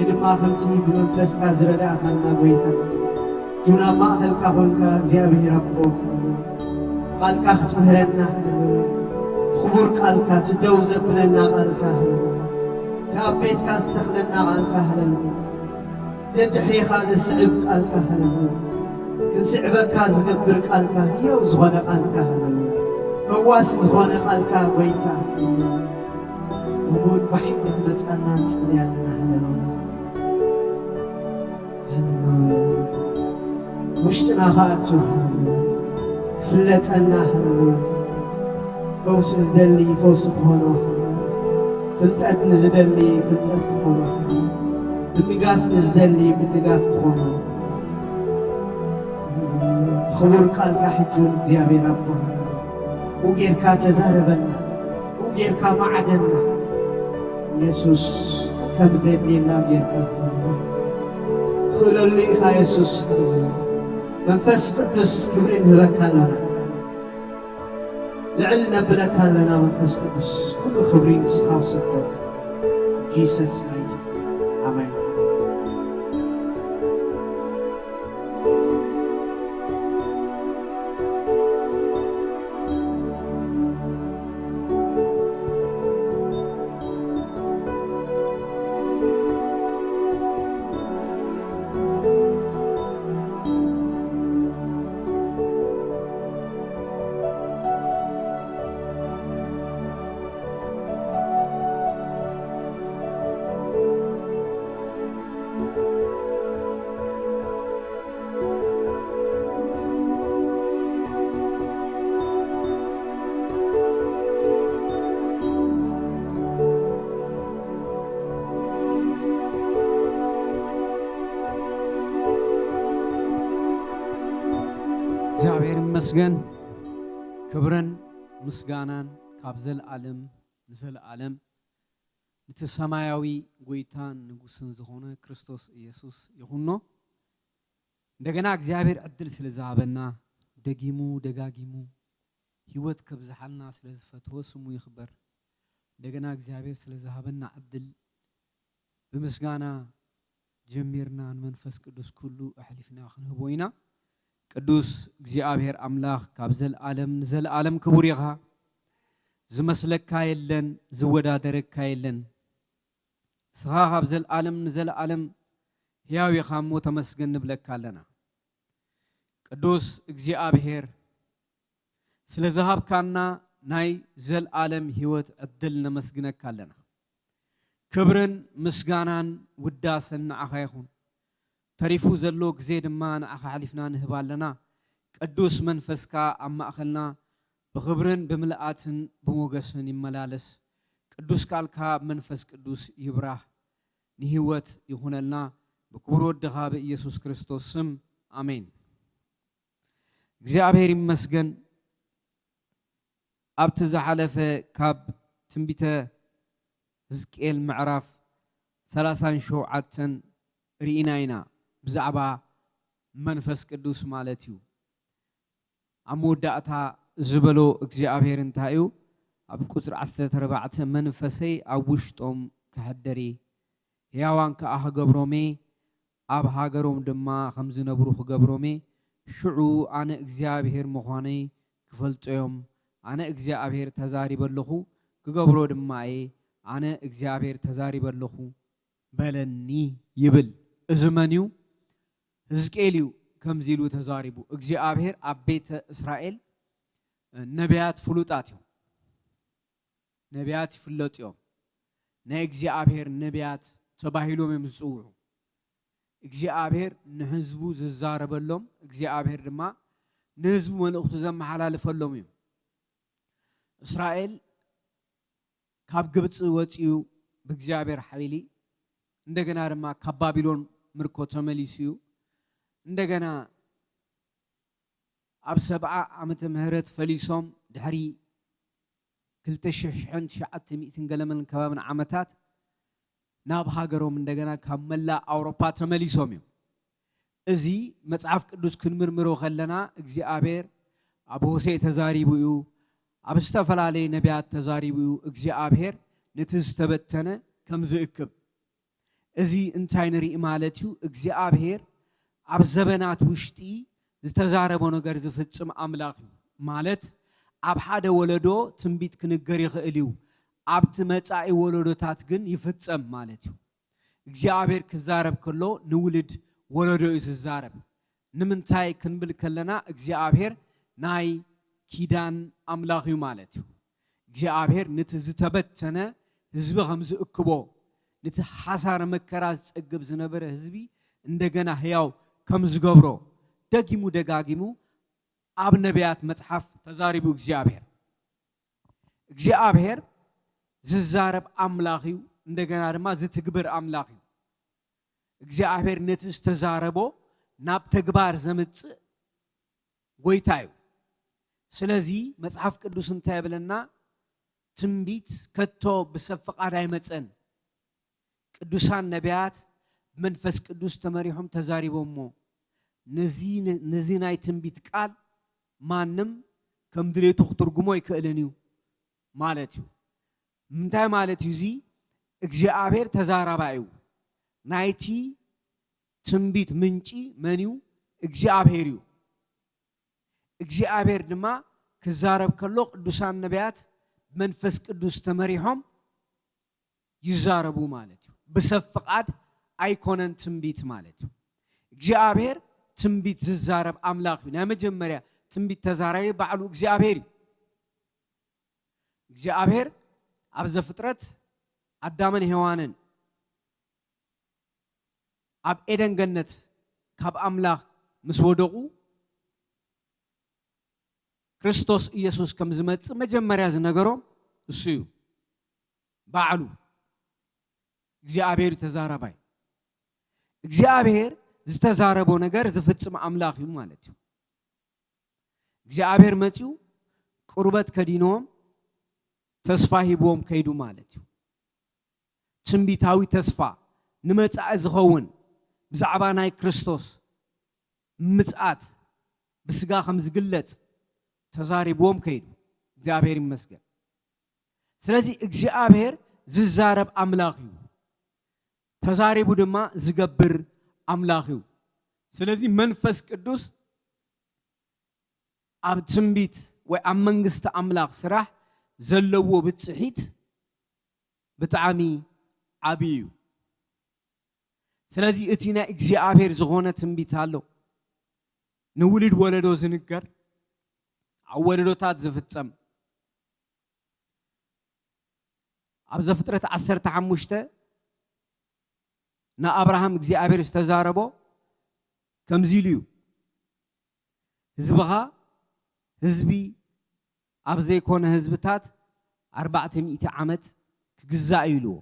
ድማ ከምቲ ብመንፈስካ ዝረዳእካና ጎይታ፣ ጁና ማእኸልካ ኮንካ እግዚኣብሔር ኣቦ፣ ቃልካ ክትምህረና፣ ክቡር ቃልካ ትደው ዘብለና ቃልካ፣ እቲ ኣብ ቤትካ ዝተኽለና ቃልካ፣ ሃለሉያ። ደድሕሬኻ ዘስዕብ ቃልካ፣ ሃለሉያ። ክንስዕበካ ዝገብር ቃልካ፣ ህያው ዝኾነ ቃልካ፣ ሃለሉያ። ፈዋሲ ዝኾነ ቃልካ፣ ጎይታ፣ ሃለሉያ። እሙን ባሕሪ ክመጻና ንጽልይ ኣለና፣ ሃለሉያ። ሃለሉያ። ውሽጥና ክኣቱ፣ ሃለሉያ። ክፍለጠና፣ ሃለሉያ። ፈውሲ ዝደሊ ፈውሲ ክኾኖ፣ ፍልጠት ንዝደሊ ፍልጠት ክኾኖ፣ ምንጋፍ ንዝደሊ ምንጋፍ ክኾኖ። እቲ ክቡር ቃልካ ሕጂ እውን እግዚኣብሔር ኣቦ ብኡ ጌርካ ተዛረበና፣ ብኡ ጌርካ መዓደና። የሱስ ከም ዘድልየና ጌርካ ትኽእለሉ ኢኻ የሱስ። መንፈስ ቅዱስ ክብሪ ንህበካ ኣለና። ልዕል ነብለካ ኣለና መንፈስ ቅዱስ፣ ኩሉ ክብሪ ንስኻ ውሰዶ። ጂሰስ ናይት። ኣሜን። እግዚኣብሔር ይመስገን። ክብርን ምስጋናን ካብ ዘለዓለም ንዘለዓለም ነቲ ሰማያዊ ጎይታን ንጉስን ዝኾነ ክርስቶስ ኢየሱስ ይኹኖ። እንደገና እግዚኣብሔር ዕድል ስለ ዝሃበና፣ ደጊሙ ደጋጊሙ ህይወት ከብዝሓልና ስለ ዝፈትወ ስሙ ይኽበር። እንደገና እግዚኣብሔር ስለ ዝሃበና ዕድል ብምስጋና ጀሚርና ንመንፈስ ቅዱስ ኩሉ ኣሕሊፍና ክንህቦ ኢና። ቅዱስ እግዚኣብሔር ኣምላኽ ካብ ዘለዓለም ንዘለዓለም ክቡር ኢኻ። ዝመስለካ የለን፣ ዝወዳደረካ የለን። ንስኻ ካብ ዘለዓለም ንዘለዓለም ሕያው ኢኻ እሞ ተመስገን ንብለካ ኣለና። ቅዱስ እግዚኣብሔር ስለ ዝሃብካና ናይ ዘለዓለም ህይወት ዕድል ነመስግነካ ኣለና። ክብርን ምስጋናን ውዳሰን ንዓኻ ይኹን። ተሪፉ ዘሎ ግዜ ድማ ንዓኻ ኣሕሊፍና ንህብ ኣለና። ቅዱስ መንፈስካ ኣብ ማእኸልና ብኽብርን ብምልኣትን ብሞገስን ይመላለስ። ቅዱስ ቃልካ ብመንፈስ ቅዱስ ይብራህ፣ ንህይወት ይኹነልና። ብክቡር ወድኻ ብኢየሱስ ክርስቶስ ስም፣ ኣሜን። እግዚኣብሔር ይመስገን። ኣብቲ ዝሓለፈ ካብ ትንቢተ ሕዝቅኤል ምዕራፍ ሰላሳን ሸውዓተን ርኢና ኢና፣ ብዛዕባ መንፈስ ቅዱስ ማለት እዩ። ኣብ መወዳእታ ዝበሎ እግዚኣብሔር እንታይ እዩ? ኣብ ቁጽሪ ዓሰርተ ኣርባዕተ፣ "መንፈሰይ ኣብ ውሽጦም ከሕድር እየ፣ ሕያዋን ከኣ ክገብሮም እየ፣ ኣብ ሃገሮም ድማ ከም ዝነብሩ ክገብሮም እየ። ሽዑ ኣነ እግዚኣብሔር ምዃነይ ክፈልጡ እዮም። ኣነ እግዚኣብሔር ተዛሪበ ኣለኹ፣ ክገብሮ ድማ እየ። ኣነ እግዚኣብሔር ተዛሪበ ኣለኹ በለኒ" ይብል። እዚ መን እዩ? ሕዝቅኤል እዩ ከምዚ ኢሉ ተዛሪቡ። እግዚኣብሔር ኣብ ቤተ እስራኤል ነቢያት ፍሉጣት እዮም። ነቢያት ይፍለጡ እዮም። ናይ እግዚኣብሔር ነቢያት ተባሂሎም እዮም ዝጽውዑ። እግዚኣብሔር ንህዝቡ ዝዛረበሎም፣ እግዚኣብሔር ድማ ንህዝቡ መልእኽቱ ዘመሓላልፈሎም እዮም። እስራኤል ካብ ግብፂ ወፂኡ ብእግዚኣብሔር ሓይሊ፣ እንደገና ድማ ካብ ባቢሎን ምርኮ ተመሊሱ እዩ። እንደገና ኣብ ሰብዓ ዓመተ ምህረት ፈሊሶም ድሕሪ ክልተ ሽሕን ትሽዓተ ሚእትን ገለመልን ከባብን ዓመታት ናብ ሃገሮም እንደገና ካብ መላእ ኣውሮፓ ተመሊሶም እዮም። እዚ መጽሓፍ ቅዱስ ክንምርምሮ ከለና እግዚኣብሔር ኣብ ሆሴዕ ተዛሪቡ እዩ፣ ኣብ ዝተፈላለየ ነቢያት ተዛሪቡ እዩ። እግዚኣብሔር ነቲ ዝተበተነ ከም ዝእክብ፣ እዚ እንታይ ንርኢ ማለት እዩ? እግዚኣብሔር ኣብ ዘበናት ውሽጢ ዝተዛረቦ ነገር ዝፍጽም ኣምላኽ እዩ። ማለት ኣብ ሓደ ወለዶ ትንቢት ክንገር ይኽእል እዩ፣ ኣብቲ መጻኢ ወለዶታት ግን ይፍጸም ማለት እዩ። እግዚኣብሔር ክዛረብ ከሎ ንውልድ ወለዶ እዩ ዝዛረብ። ንምንታይ ክንብል ከለና እግዚኣብሔር ናይ ኪዳን ኣምላኽ እዩ ማለት እዩ። እግዚኣብሔር ነቲ ዝተበተነ ህዝቢ ከም ዝእክቦ፣ ነቲ ሓሳረ መከራ ዝጸግብ ዝነበረ ህዝቢ እንደገና ህያው ከም ዝገብሮ ደጊሙ ደጋጊሙ ኣብ ነቢያት መጽሓፍ ተዛሪቡ እግዚኣብሔር። እግዚኣብሔር ዝዛረብ ኣምላኽ እዩ፣ እንደገና ድማ ዝትግብር ኣምላኽ እዩ። እግዚኣብሔር ነቲ ዝተዛረቦ ናብ ተግባር ዘምጽእ ጎይታ እዩ። ስለዚ መጽሓፍ ቅዱስ እንታይ ይብለና? ትንቢት ከቶ ብሰብ ፍቓድ ኣይመጸን። ቅዱሳን ነቢያት ብመንፈስ ቅዱስ ተመሪሖም ተዛሪቦሞ። ነዚ፣ ነዚ ናይ ትንቢት ቃል ማንም ከም ድሌቱ ክትርጉሞ ኣይክእልን እዩ ማለት እዩ። እንታይ ማለት እዩ እዚ? እግዚኣብሔር ተዛራባይ እዩ። ናይቲ ትንቢት ምንጪ መን እዩ? እግዚኣብሔር እዩ። እግዚኣብሔር ድማ ክዛረብ ከሎ ቅዱሳን ነቢያት ብመንፈስ ቅዱስ ተመሪሖም ይዛረቡ ማለት እዩ። ብሰብ ፍቓድ ኣይኮነን ትንቢት ማለት እዩ። እግዚኣብሔር ትንቢት ዝዛረብ ኣምላኽ እዩ። ናይ መጀመርያ ትንቢት ተዛራቢ ባዕሉ እግዚኣብሔር እዩ። እግዚኣብሔር ኣብ ዘፍጥረት ኣዳምን ሄዋንን ኣብ ኤደን ገነት ካብ ኣምላኽ ምስ ወደቑ ክርስቶስ ኢየሱስ ከም ዝመጽእ መጀመርያ ዝነገሮም እሱ እዩ። ባዕሉ እግዚኣብሔር ተዛራባይ። እግዚኣብሔር ዝተዛረቦ ነገር ዝፍጽም ኣምላኽ እዩ ማለት እዩ። እግዚኣብሔር መጺኡ ቁርበት ከዲንዎም ተስፋ ሂብዎም ከይዱ ማለት እዩ። ትንቢታዊ ተስፋ ንመጻኢ ዝኸውን ብዛዕባ ናይ ክርስቶስ ምጽኣት ብስጋ ከም ዝግለጽ ተዛሪብዎም ከይዱ። እግዚኣብሔር ይመስገን። ስለዚ እግዚኣብሔር ዝዛረብ ኣምላኽ እዩ። ተዛሪቡ ድማ ዝገብር ኣምላኽ እዩ። ስለዚ መንፈስ ቅዱስ ኣብ ትንቢት ወይ ኣብ መንግስቲ ኣምላኽ ስራሕ ዘለዎ ብጽሒት ብጣዕሚ ዓብዪ እዩ። ስለዚ እቲ ናይ እግዚኣብሔር ዝኾነ ትንቢት ኣሎ፣ ንውልድ ወለዶ ዝንገር፣ ኣብ ወለዶታት ዝፍጸም። ኣብ ዘፍጥረት ዓሰርተ ሓሙሽተ ንኣብርሃም እግዚኣብሔር ዝተዛረቦ ከምዚ ኢሉ እዩ፣ ህዝብኻ ህዝቢ ኣብ ዘይኮነ ህዝብታት ኣርባዕተ ሚእቲ ዓመት ክግዛእ እዩ ኢልዎ።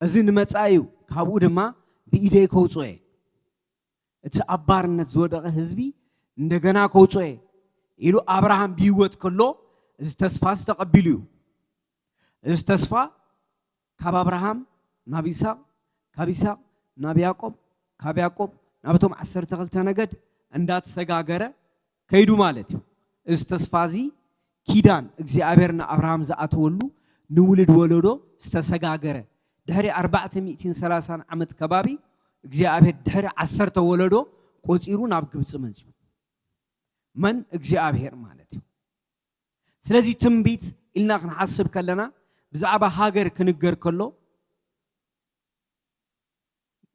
እዚ ንመጻኢ እዩ፣ ካብኡ ድማ ብኢደይ ከውጽኦ እየ። እቲ ኣብ ባርነት ዝወደቐ ህዝቢ እንደገና ከውጽኦ እየ ኢሉ ኣብርሃም ብህይወት ከሎ እዚ ተስፋ እዚ ተቐቢሉ እዩ። እዚ ተስፋ ካብ ኣብርሃም ናብ ይስሐቅ፣ ካብ ይስሐቅ ናብ ያዕቆብ፣ ካብ ያዕቆብ ናብቶም ዓሰርተ ክልተ ነገድ እንዳተሰጋገረ ከይዱ ማለት እዩ። እዚ ተስፋ እዚ ኪዳን እግዚኣብሔር ንኣብርሃም ዝኣተወሉ ንውልድ ወለዶ ዝተሰጋገረ ድሕሪ ኣርባዕተ ሚእትን ሰላሳን ዓመት ከባቢ እግዚኣብሔር ድሕሪ ዓሰርተ ወለዶ ቆጺሩ ናብ ግብፂ መፅዩ። መን? እግዚኣብሔር ማለት እዩ። ስለዚ ትንቢት ኢልና ክንሓስብ ከለና ብዛዕባ ሃገር ክንገር ከሎ፣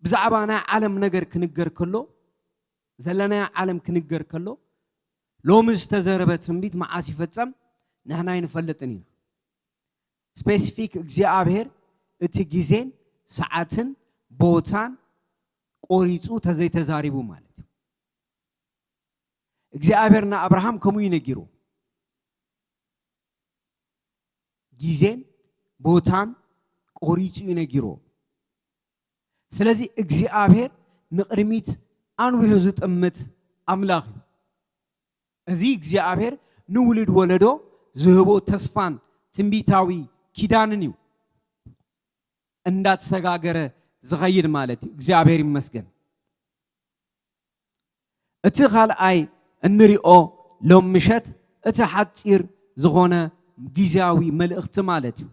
ብዛዕባ ናይ ዓለም ነገር ክንገር ከሎ፣ ዘለናዮ ዓለም ክንገር ከሎ፣ ሎሚ ዝተዘረበ ትንቢት መዓስ ይፈጸም ንሕና ኣይንፈልጥን ኢና። ስፔሲፊክ እግዚኣብሔር እቲ ግዜን ሰዓትን ቦታን ቆሪጹ ተዘይተዛሪቡ ማለት እዩ። እግዚኣብሔር ንኣብርሃም ከምኡ እዩ ነጊሩ። ግዜን ቦታን ቆሪጹ እዩ ነጊሩ። ስለዚ እግዚኣብሔር ንቕድሚት ኣንዊሑ ዝጥምት ኣምላኽ እዩ። እዚ እግዚኣብሔር ንውሉድ ወለዶ ዝህቦ ተስፋን ትንቢታዊ ኪዳንን እዩ። እንዳተሰጋገረ ዝኸይድ ማለት እዩ። እግዚኣብሔር ይመስገን። እቲ ካልኣይ እንሪኦ ሎም ምሸት እቲ ሓፂር ዝኾነ ግዝያዊ መልእኽቲ ማለት እዩ።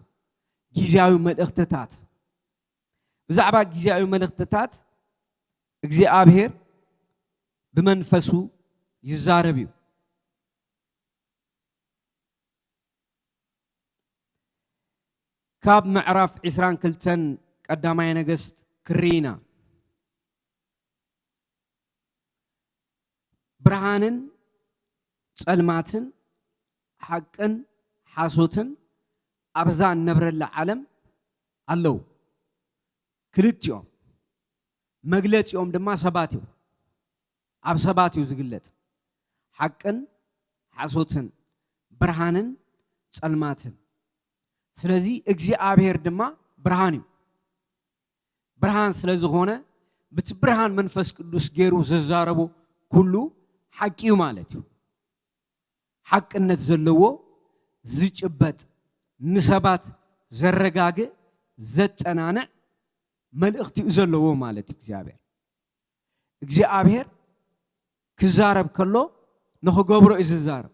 ግዝያዊ መልእኽትታት። ብዛዕባ ግዝያዊ መልእኽትታት እግዚኣብሔር ብመንፈሱ ይዛረብ እዩ። ካብ ምዕራፍ ዕስራን ክልተን ቀዳማይ ነገስት ክርኢና፣ ብርሃንን ጸልማትን፣ ሓቅን ሓሶትን ኣብዛ እንነብረላ ዓለም ኣለዉ። ክልቲኦም መግለጺኦም ድማ ሰባት እዮም። ኣብ ሰባት እዩ ዝግለጽ። ሓቅን ሓሶትን፣ ብርሃንን ጸልማትን። ስለዚ እግዚኣብሔር ድማ ብርሃን እዩ። ብርሃን ስለ ዝኾነ፣ ብቲ ብርሃን መንፈስ ቅዱስ ገይሩ ዝዛረቦ ኩሉ ሓቂ እዩ ማለት እዩ። ሓቅነት ዘለዎ፣ ዝጭበጥ፣ ንሰባት ዘረጋግእ፣ ዘጸናንዕ መልእኽቲ እዩ ዘለዎ ማለት እዩ እግዚኣብሔር። እግዚኣብሔር ክዛረብ ከሎ ንኽገብሮ እዩ ዝዛረብ።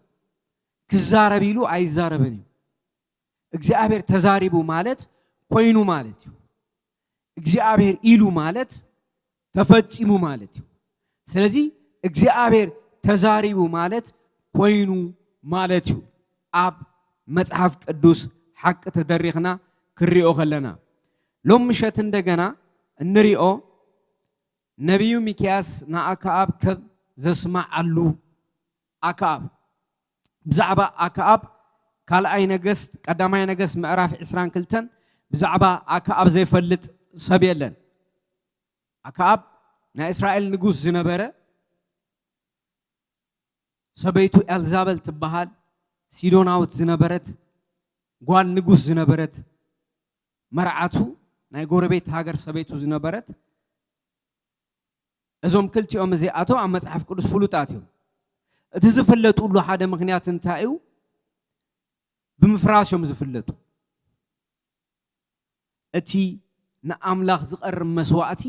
ክዛረብ ኢሉ ኣይዛረብን እዩ። እግዚኣብሔር ተዛሪቡ ማለት ኮይኑ ማለት እዩ። እግዚኣብሔር ኢሉ ማለት ተፈጺሙ ማለት እዩ። ስለዚ እግዚኣብሔር ተዛሪቡ ማለት ኮይኑ ማለት እዩ። ኣብ መጽሓፍ ቅዱስ ሓቂ ተደሪኽና ክንሪኦ ከለና፣ ሎም ምሸት እንደገና እንሪኦ ነቢዩ ሚክያስ ንኣክኣብ ከብ ዘስማዓሉ፣ ኣክኣብ፣ ብዛዕባ ኣክኣብ ካልኣይ ነገስት፣ ቀዳማይ ነገስት ምዕራፍ ዕስራን ክልተን ብዛዕባ ኣክኣብ ዘይፈልጥ ሰብ የለን። ኣክኣብ ናይ እስራኤል ንጉስ ዝነበረ፣ ሰበይቱ ኤልዛበል ትበሃል፣ ሲዶናዊት ዝነበረት፣ ጓል ንጉስ ዝነበረት፣ መርዓቱ ናይ ጎረቤት ሃገር ሰበይቱ ዝነበረት። እዞም ክልቲኦም እዚኣቶም ኣብ መጽሓፍ ቅዱስ ፍሉጣት እዮም። እቲ ዝፍለጡሉ ሓደ ምኽንያት እንታይ እዩ? ብምፍራስ እዮም ዝፍለጡ። እቲ ንኣምላኽ ዝቐርብ መስዋእቲ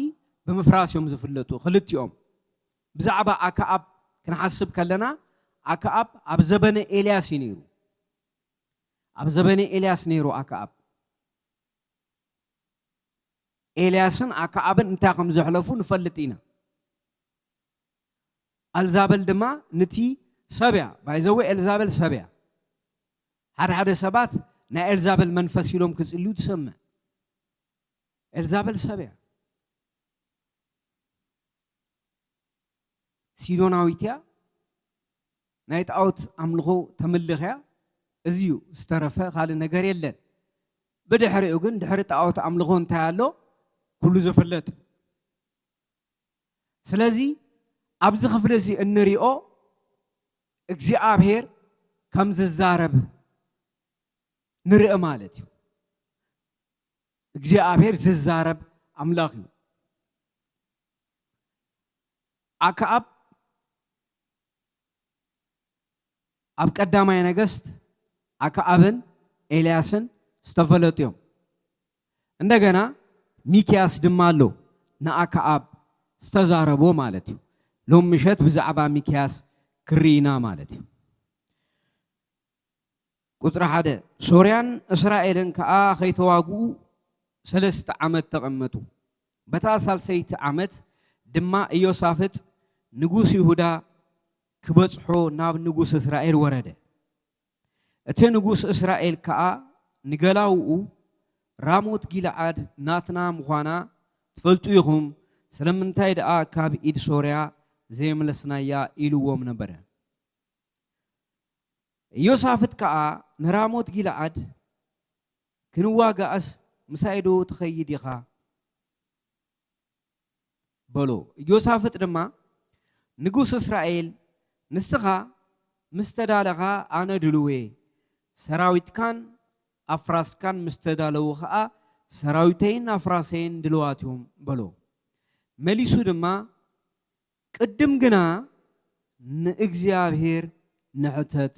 ብምፍራስ እዮም ዝፍለጡ ክልቲኦም። ብዛዕባ ኣክኣብ ክንሓስብ ከለና፣ ኣክኣብ ኣብ ዘበነ ኤልያስ እዩ ነይሩ። ኣብ ዘበነ ኤልያስ ነይሩ ኣክኣብ። ኤልያስን ኣክኣብን እንታይ ከም ዘሕለፉ ንፈልጥ ኢና። ኣልዛበል ድማ ንቲ ሰብ እያ። ባይዘወ ኤልዛበል ሰብ እያ። ሓደ ሓደ ሰባት ናይ ኤልዛበል መንፈስ ኢሎም ክጽልዩ ትሰምዕ። ኤልዛበል ሰብ እያ። ሲዶናዊት እያ። ናይ ጣዖት ኣምልኾ ተምልኽ እያ። እዚ እዩ ዝተረፈ ካልእ ነገር የለን። ብድሕሪኡ ግን ድሕሪ ጣዖት ኣምልኾ እንታይ ኣሎ? ኩሉ ዝፍለጥ። ስለዚ ኣብዚ ክፍሊ እዚ እንሪኦ እግዚኣብሔር ከም ዝዛረብ ንርኢ ማለት እዩ። እግዚኣብሔር ዝዛረብ ኣምላኽ እዩ። ኣክኣብ ኣብ ቀዳማይ ነገስት ኣክኣብን ኤልያስን ዝተፈለጡ እዮም። እንደገና ሚክያስ ድማ ኣሎ ንኣክኣብ ዝተዛረቦ ማለት እዩ። ሎም ምሸት ብዛዕባ ሚክያስ ክርኢና ማለት እዩ። ቁጽሪ ሓደ፣ ሶርያን እስራኤልን ከኣ ኸይተዋግኡ ሰለስተ ዓመት ተቐመጡ። በታ ሳልሰይቲ ዓመት ድማ ኢዮሳፍጥ ንጉስ ይሁዳ ክበጽሖ ናብ ንጉስ እስራኤል ወረደ። እቲ ንጉስ እስራኤል ከኣ ንገላውኡ፣ "ራሞት ጊልዓድ ናትና ምዃና ትፈልጡ ኢኹም፣ ስለምንታይ ደኣ ካብ ኢድ ሶርያ ዘየምለስናያ?" ኢልዎም ነበረ። ኢዮሳፍጥ ከኣ ንራሞት ጊልዓድ፣ "ክንዋጋእስ ምሳይ ዶ ትኸይድ ኢኻ?" በሎ። ኢዮሳፍጥ ድማ ንጉስ እስራኤል፣ "ንስኻ ምስ ተዳለኻ ኣነ ድሉው እየ፣ ሰራዊትካን ኣፍራስካን ምስ ተዳለዉ ኸኣ ሰራዊተይን ኣፍራሰይን ድሉዋት እዮም" በሎ። መሊሱ ድማ፣ "ቅድም ግና ንእግዚኣብሔር ንሕተት"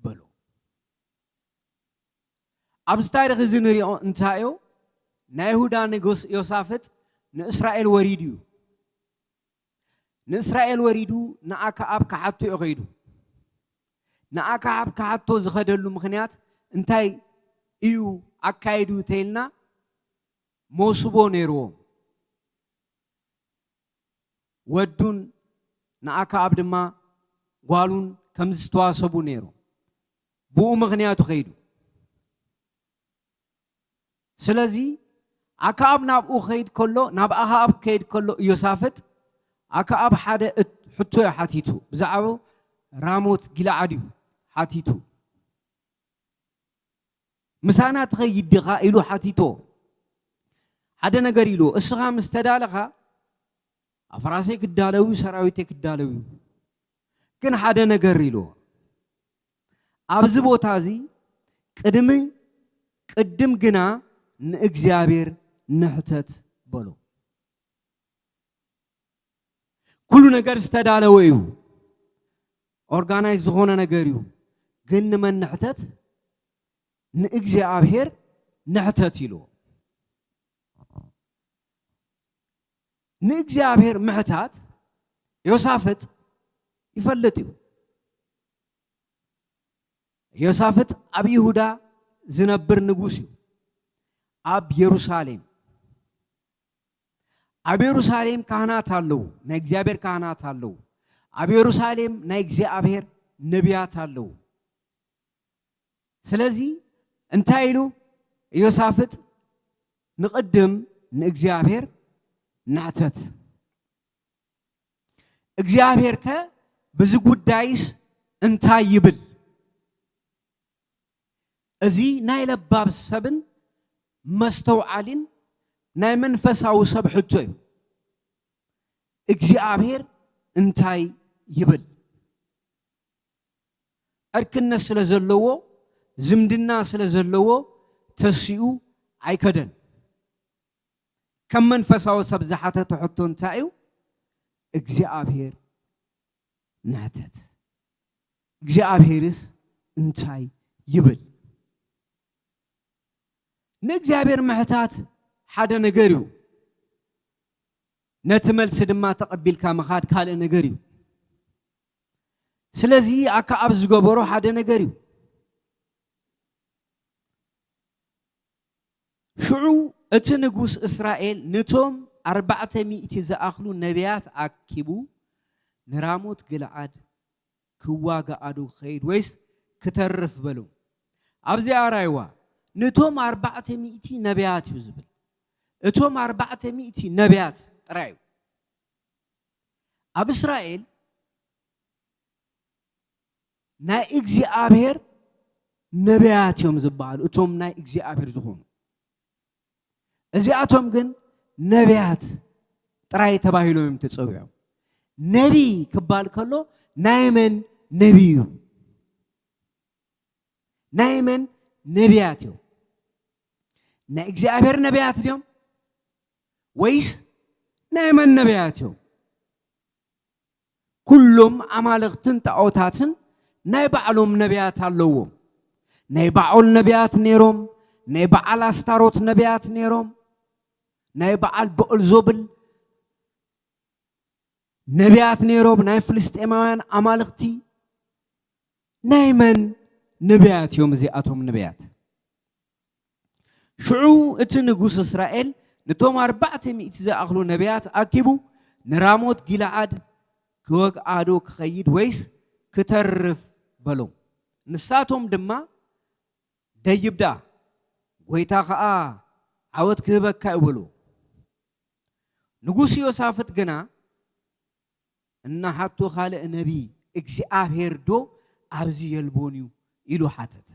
በሎ። ኣብዚ ታሪኽ እዚ ንሪኦ እንታይ እዩ? ናይ ይሁዳ ንጉስ ዮሳፍጥ ንእስራኤል ወሪዱ እዩ። ንእስራኤል ወሪዱ ንኣክኣብ ክሓቶ እዩ ኸይዱ። ንኣክኣብ ክሓቶ ዝኸደሉ ምኽንያት እንታይ እዩ? ኣካይዱ እንተኢልና፣ መውስቦ ነይርዎም። ወዱን ንኣክኣብ ድማ ጓሉን ከም ዝተዋሰቡ ነይሩ። ብኡ ምኽንያቱ ከይዱ። ስለዚ ኣክኣብ ናብኡ ከይድ ከሎ፣ ናብ ኣክኣብ ከይድ ከሎ፣ ኢዮሳፍጥ ኣክኣብ ሓደ እት-፣ ሕቶ እዩ ሓቲቱ። ብዛዕባ ራሞት ጊልዓድ እዩ ሓቲቱ። "ምሳና ትኸይድ ዲኻ?" ኢሉ ሓቲቶ። ሓደ ነገር ኢሉ፣ "እስኻ ምስ ተዳለኻ፣ ኣፍራሰይ ክዳለው እዩ፣ ሰራዊተይ ክዳለው እዩ። ግን ሓደ ነገር" ኢሉ፣ "ኣብዚ ቦታ እዚ ቅድሚ፣ ቅድም ግና ንእግዚኣብሔር ንሕተት" በሎ። ኩሉ ነገር ዝተዳለወ እዩ። ኦርጋናይዝ ዝኾነ ነገር እዩ። ግን ንመን ንሕተት? ንእግዚኣብሔር ንሕተት ኢሉ። ንእግዚኣብሔር ምሕታት ዮሳፍጥ ይፈልጥ እዩ። ዮሳፍጥ ኣብ ይሁዳ ዝነብር ንጉስ እዩ። ኣብ የሩሳሌም፣ ኣብ የሩሳሌም ካህናት ኣለዉ፣ ናይ እግዚኣብሔር ካህናት ኣለዉ። ኣብ የሩሳሌም ናይ እግዚኣብሔር ነቢያት ኣለዉ። ስለዚ እንታይ ኢሉ ዮሳፍጥ? "ንቕድም ንእግዚኣብሔር ንሕተት። እግዚኣብሔር ከ ብዚ ጉዳይስ እንታይ ይብል?" እዚ ናይ ለባም ሰብን መስተውዓሊን ናይ መንፈሳዊ ሰብ ሕቶ እዩ። እግዚኣብሔር እንታይ ይብል? ዕርክነት ስለ ዘለዎ፣ ዝምድና ስለ ዘለዎ ተሲኡ ኣይከደን። ከም መንፈሳዊ ሰብ ዝሓተተ ሕቶ እንታይ እዩ? እግዚኣብሔር ንሕተት። እግዚኣብሔርስ እንታይ ይብል? ንእግዚኣብሔር ምሕታት ሓደ ነገር እዩ። ነቲ መልሲ ድማ ተቐቢልካ ምኻድ ካልእ ነገር እዩ። ስለዚ ኣክዓብ ዝገበሮ ሓደ ነገር እዩ። ሽዑ እቲ ንጉስ እስራኤል ነቶም ኣርባዕተ ሚእቲ ዝኣኽሉ ነቢያት ኣኪቡ፣ "ንራሞት ግልዓድ ክዋጋኣ ዶ ክኸይድ ወይስ ክተርፍ?" በሎም። ኣብዚ ኣራይዋ ነቶም ኣርባዕተ ሚእቲ ነቢያት እዩ ዝብል። እቶም ኣርባዕተ ሚእቲ ነቢያት ጥራይ እዩ። ኣብ እስራኤል ናይ እግዚኣብሔር ነቢያት እዮም ዝበሃሉ፣ እቶም ናይ እግዚኣብሔር ዝኾኑ። እዚኣቶም ግን ነቢያት ጥራይ ተባሂሎም እዮም ተጸዊዖም። ነቢይ ክባል ከሎ ናይ መን ነቢይ እዩ? ናይ መን ነቢያት እዮም? ናይ እግዚኣብሔር ነቢያት ድዮም? ወይስ ናይ መን ነቢያት እዮም? ኩሎም ኣማልኽትን ጣኦታትን ናይ ባዕሎም ነቢያት ኣለዎም። ናይ ባኦል ነቢያት ነይሮም፣ ናይ በዓል ኣስታሮት ነቢያት ነይሮም፣ ናይ በዓል በኦልዞብል ነቢያት ነይሮም፣ ናይ ፍልስጤማውያን ኣማልኽቲ። ናይ መን ነቢያት እዮም እዚኣቶም ነቢያት? ሽዑ እቲ ንጉስ እስራኤል ነቶም ኣርባዕተ ሚእቲ ዝኣኽሉ ነቢያት ኣኪቡ፣ "ንራሞት ጊልዓድ ክወግኣ ዶ ክኸይድ ወይስ ክተርፍ?" በሎም። ንሳቶም ድማ፣ "ደይብ ደኣ፣ ጐይታ ኸኣ ዓወት ክህበካ እዩ" በልዎ። ንጉስ ዮሳፍጥ ግና፣ "እናሓቶ ካልእ ነቢይ እግዚኣብሔር ዶ ኣብዚ የልቦን እዩ?" ኢሉ ሓተተ።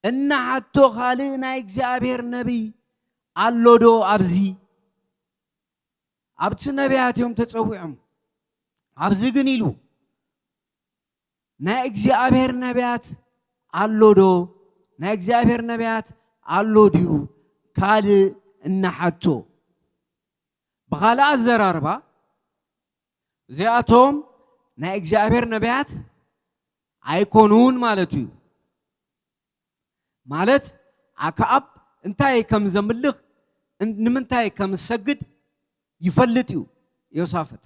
"እናሓቶ ካልእ ናይ እግዚኣብሔር ነቢይ ኣሎ ዶ ኣብዚ?" ኣብቲ ነቢያት እዮም ተጸዊዖም። ኣብዚ ግን ኢሉ፣ "ናይ እግዚኣብሔር ነቢያት ኣሎ ዶ? ናይ እግዚኣብሔር ነቢያት ኣሎ ድዩ?" ካልእ እናሓቶ። ብኻልእ ኣዘራርባ፣ እዚኣቶም ናይ እግዚኣብሔር ነቢያት ኣይኮኑን ማለቱ እዩ። ማለት፣ ኣክዓብ እንታይ ከም ዘምልኽ፣ ን-፣ ንምንታይ ከም ዝሰግድ ይፈልጥ እዩ ዮሳፍጥ።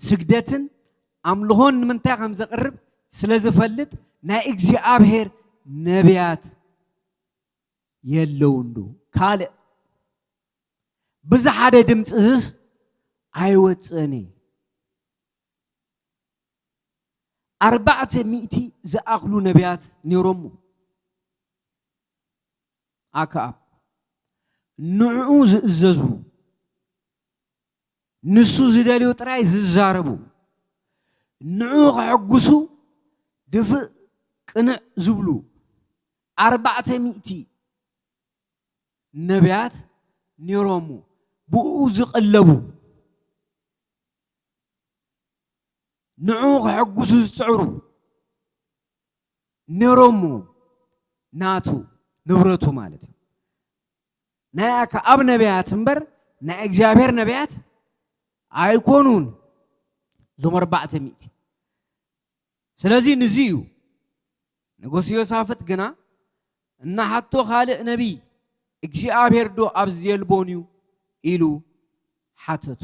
ስግደትን ኣምልኾን ንምንታይ ከም ዘቕርብ ስለ ዝፈልጥ ናይ እግዚኣብሔር ነቢያት የለውንዶ? ካልእ ብዝሓደ ድምፂ ዝስ ኣይወፅእን እዩ። ኣርባዕተ ሚእቲ ዝኣኽሉ ነቢያት ነይሮሞ። ኣክኣብ ንዕኡ ዝእዘዙ፣ ንሱ ዝደልዮ ጥራይ ዝዛረቡ፣ ንዕኡ ከሐጉሱ ድፍእ ቅንዕ ዝብሉ ኣርባዕተ ሚእቲ ነቢያት ነይሮሞ። ብኡ ዝቐለቡ፣ ንዕኡ ከሐጉሱ ዝጽዕሩ ነይሮሞ። ናቱ ንብረቱ ማለት እዩ። ናይ ኣክኣብ ነቢያት እምበር ናይ እግዚኣብሔር ነቢያት ኣይኮኑን። እዞም ኣርባዕተ ሚእቲ። ስለዚ ንዚ እዩ ንጉስ ዮሳፍጥ ግና እናሓቶ ካልእ ነቢይ እግዚኣብሔር ዶ ኣብዚ የልቦን እዩ ኢሉ ሓተቶ።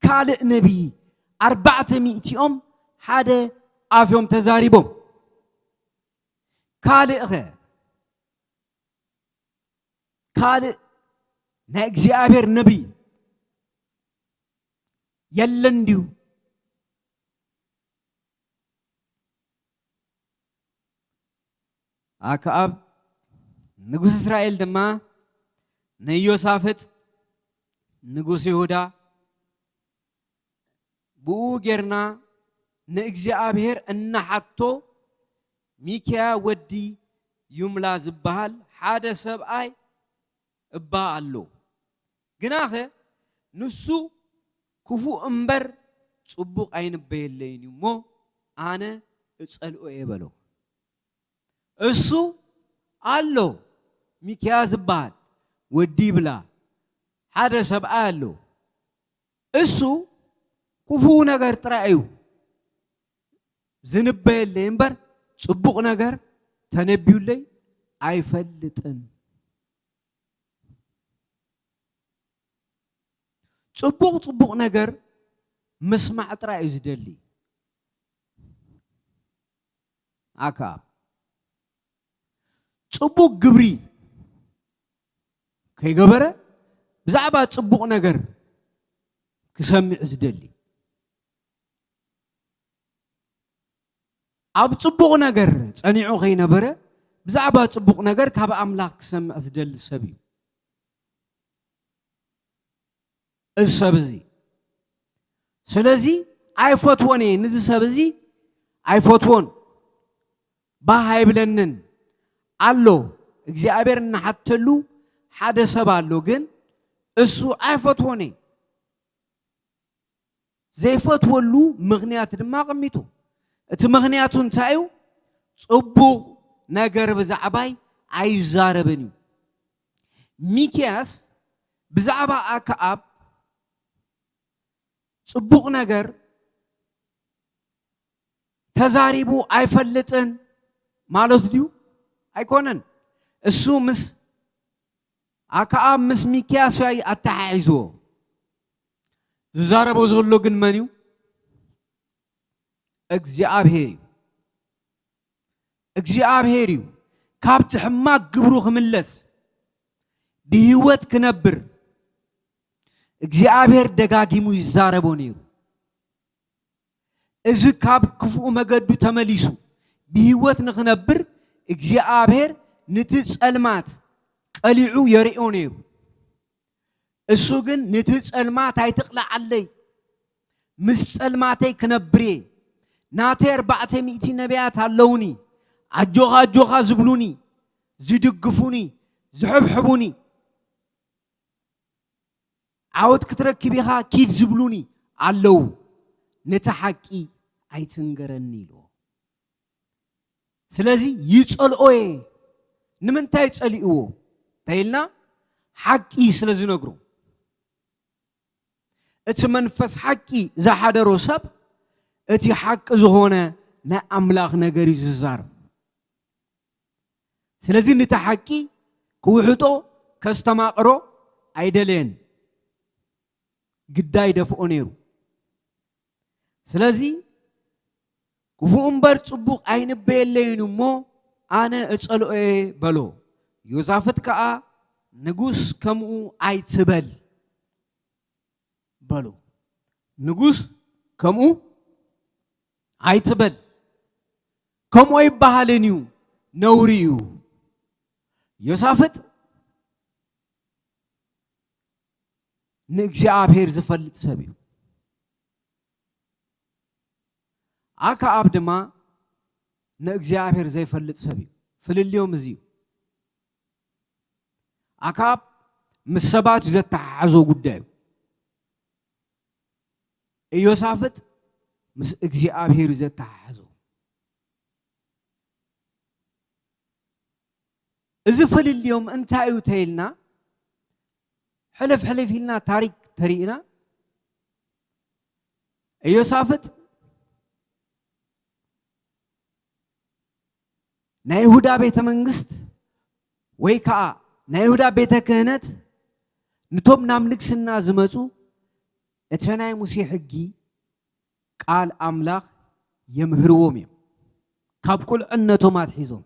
ካልእ ነቢይ ኣርባዕተ ሚእቲኦም ሓደ ኣፍ እዮም ተዛሪቦም። ካልእ ኸ ካልእ ናይ እግዚኣብሔር ነቢይ የለን ድዩ? ኣክኣብ ንጉስ እስራኤል ድማ ንዮሳፍጥ ንጉስ ይሁዳ ብኡ ጌርና ንእግዚኣብሔር እናሓቶ ሚክያ ወዲ ዩምላ ዝበሃል ሓደ ሰብኣይ እባ ኣሎ። ግናኸ ንሱ ክፉእ እምበር ጽቡቕ ኣይንበየለይን እዩ እሞ ኣነ እጸልኦ እየ በሎ። እሱ ኣሎ፣ ሚክያ ዝበሃል ወዲ ይብላ ሓደ ሰብኣይ ኣሎ። እሱ ክፉእ ነገር ጥራይ እዩ ዝንበየለይ እምበር ጽቡቕ ነገር ተነቢዩለይ ኣይፈልጥን። ጽቡቕ ጽቡቕ ነገር ምስማዕ ጥራይ እዩ ዝደሊ። ኣክኣብ ጽቡቕ ግብሪ ከይገበረ ብዛዕባ ጽቡቕ ነገር ክሰምዕ ዝደሊ። ኣብ ጽቡቕ ነገር ጸኒዑ ከይነበረ ብዛዕባ ጽቡቕ ነገር ካብ ኣምላኽ ክሰምዕ ዝደሊ ሰብ እዩ። እዚ ሰብ እዚ ስለዚ ኣይፈትዎን እየ። ንዚ ሰብ እዚ ኣይፈትዎን፣ ባህ ኣይብለንን ኣሎ። እግዚኣብሔር እናሓተሉ ሓደ ሰብ ኣሎ፣ ግን እሱ ኣይፈትዎን እየ። ዘይፈትወሉ ምኽንያት ድማ ኣቐሚጡ። እቲ ምኽንያቱ እንታይ እዩ? ጽቡቕ ነገር ብዛዕባይ ኣይዛረብን እዩ። ሚክያስ ብዛዕባ ኣክኣብ ጽቡቕ ነገር ተዛሪቡ ኣይፈልጥን ማለት ድዩ? ኣይኮነን። እሱ ምስ ኣክኣብ ምስ ሚክያስ ኣተሓሒዝዎ። ዝዛረቦ ዘሎ ግን መን እዩ? እግዚኣብሔር እዩ። እግዚኣብሔር እዩ ካብቲ ሕማቅ ግብሩ ክምለስ ብህይወት ክነብር እግዚኣብሔር ደጋጊሙ ይዛረቦ ነይሩ። እዚ ካብ ክፉእ መገዱ ተመሊሱ ብህይወት ንኽነብር እግዚኣብሔር ንቲ ጸልማት ቀሊዑ የርእዮ ነይሩ። እሱ ግን ንቲ ጸልማት ኣይትቕላዓለይ፣ ምስ ጸልማተይ ክነብር እየ። ናተይ ኣርባዕተ ሚእቲ ነቢያት ኣለውኒ፣ ኣጆኻ ኣጆኻ ዝብሉኒ፣ ዝድግፉኒ፣ ዝሕብሕቡኒ፣ ዓወት ክትረክብ ኢኻ ኪድ ዝብሉኒ ኣለዉ። ነቲ ሓቂ ኣይትንገረኒ ኢልዎ። ስለዚ ይጸልኦ እየ። ንምንታይ ጸሊእዎ እንተኢልና ሓቂ ስለ ዝነግሮ። እቲ መንፈስ ሓቂ ዝሓደሮ ሰብ እቲ ሓቂ ዝኾነ ናይ ኣምላኽ ነገር እዩ ዝዛረብ። ስለዚ ነቲ ሓቂ ክውሕጦ ከስተማቕሮ ኣይደለየን። ግዳይ ደፍኦ ነይሩ። ስለዚ ክፉእ እምበር ጽቡቕ ኣይንበየለይን እሞ ኣነ እጸልኦ እየ በሎ። ዮሳፍጥ ከኣ ንጉስ ከምኡ ኣይትበል በሎ። ንጉስ ከምኡ ኣይትበል፣ ከምኡ ኣይበሃልን እዩ፣ ነውሪ እዩ። ዮሳፍጥ ንእግዚኣብሔር ዝፈልጥ ሰብ እዩ። ኣክኣብ ድማ ንእግዚኣብሔር ዘይፈልጥ ሰብ እዩ። ፍልልዮም እዚ እዩ። ኣክኣብ ምስ ሰባት እዩ ዘተሓሓዞ ጉዳዩ። ኢዮሳፍጥ ምስ እግዚኣብሔር እዩ ዘተሓሓዞ። እዚ ፍልልዮም እንታይ እዩ ተይልና፣ ሕልፍ ሕልፍ ኢልና ታሪክ ተሪእና፣ ኢዮሳፍጥ ናይ ይሁዳ ቤተ መንግስት ወይ ከዓ ናይ ይሁዳ ቤተ ክህነት ንቶም ናብ ንግስና ዝመፁ እቲ ናይ ሙሴ ሕጊ ቃል ኣምላኽ የምህርዎም እዮም። ካብ ቁልዕነቶም ኣትሒዞም።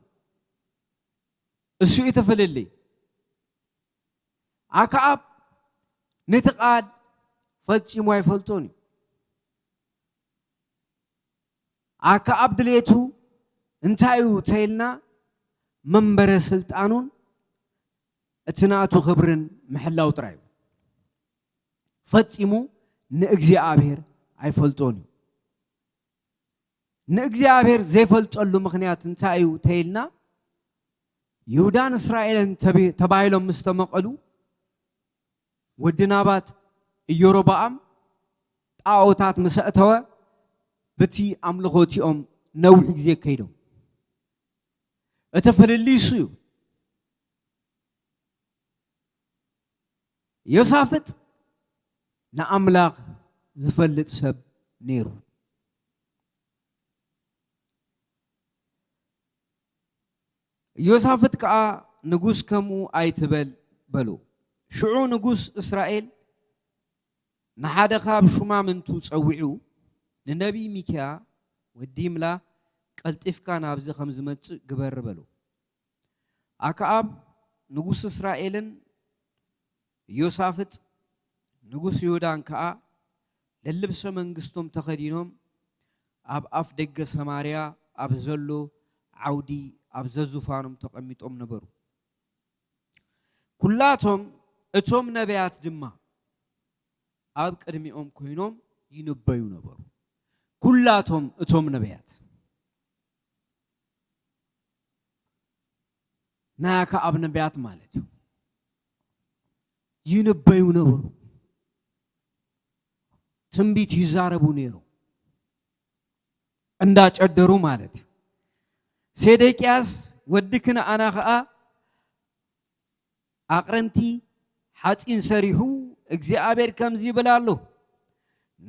እሱ እዩ እቲ ፍልልይ። ኣክኣብ ነቲ ቃል ፈጺሙ ኣይፈልጦን እዩ። ኣክኣብ ድሌቱ እንታይ እዩ ተይልና፣ መንበረ ስልጣኑን እቲ ናቱ ክብርን ምሕላው ጥራይ እዩ። ፈጺሙ ንእግዚኣብሔር ኣይፈልጦን እዩ። ንእግዚኣብሔር ዘይፈልጠሉ ምኽንያት እንታይ እዩ ተይልና፣ ይሁዳን እስራኤልን ተቢ-፣ ተባሂሎም ምስ ተመቐሉ፣ ወዲ ናባጥ ኢዮሮብዓም ጣኦታት ምስ ኣእተወ፣ ብቲ ኣምልኾ እቲኦም ነዊሕ ግዜ ከይዶም። እቲ ፍልልይ እሱ እዩ። ዮሳፍጥ ንኣምላኽ ዝፈልጥ ሰብ ነይሩ። ዮሳፍጥ ከኣ ንጉስ ከምኡ ኣይትበል በሎ። ሽዑ ንጉስ እስራኤል ንሓደ ካብ ሹማምንቱ ጸዊዑ፣ ንነቢይ ሚክያ ወዲ ይምላ ቀልጢፍካ ናብዚ ከም ዝመጽእ ግበር በሎ። ኣክኣብ ንጉስ እስራኤልን ኢዮሳፍጥ ንጉስ ይሁዳን ከኣ ለልብሰ መንግስቶም ተኸዲኖም ኣብ ኣፍ ደገ ሰማርያ ኣብ ዘሎ ዓውዲ ኣብ ዘዙፋኖም ተቐሚጦም ነበሩ። ኩላቶም እቶም ነቢያት ድማ ኣብ ቅድሚኦም ኮይኖም ይንበዩ ነበሩ። ኩላቶም እቶም ነቢያት ናይ ኣክኣብ ነቢያት ማለት እዩ። ይንበዩ ነበሩ። ትንቢት ይዛረቡ ነይሩ። እንዳጨደሩ ማለት እዩ። ሴዴቅያስ ወዲ ክንኣና ኸኣ ኣቕርንቲ ሓጺን ሰሪሑ፣ እግዚኣብሔር ከምዚ ይብል ኣሎ፣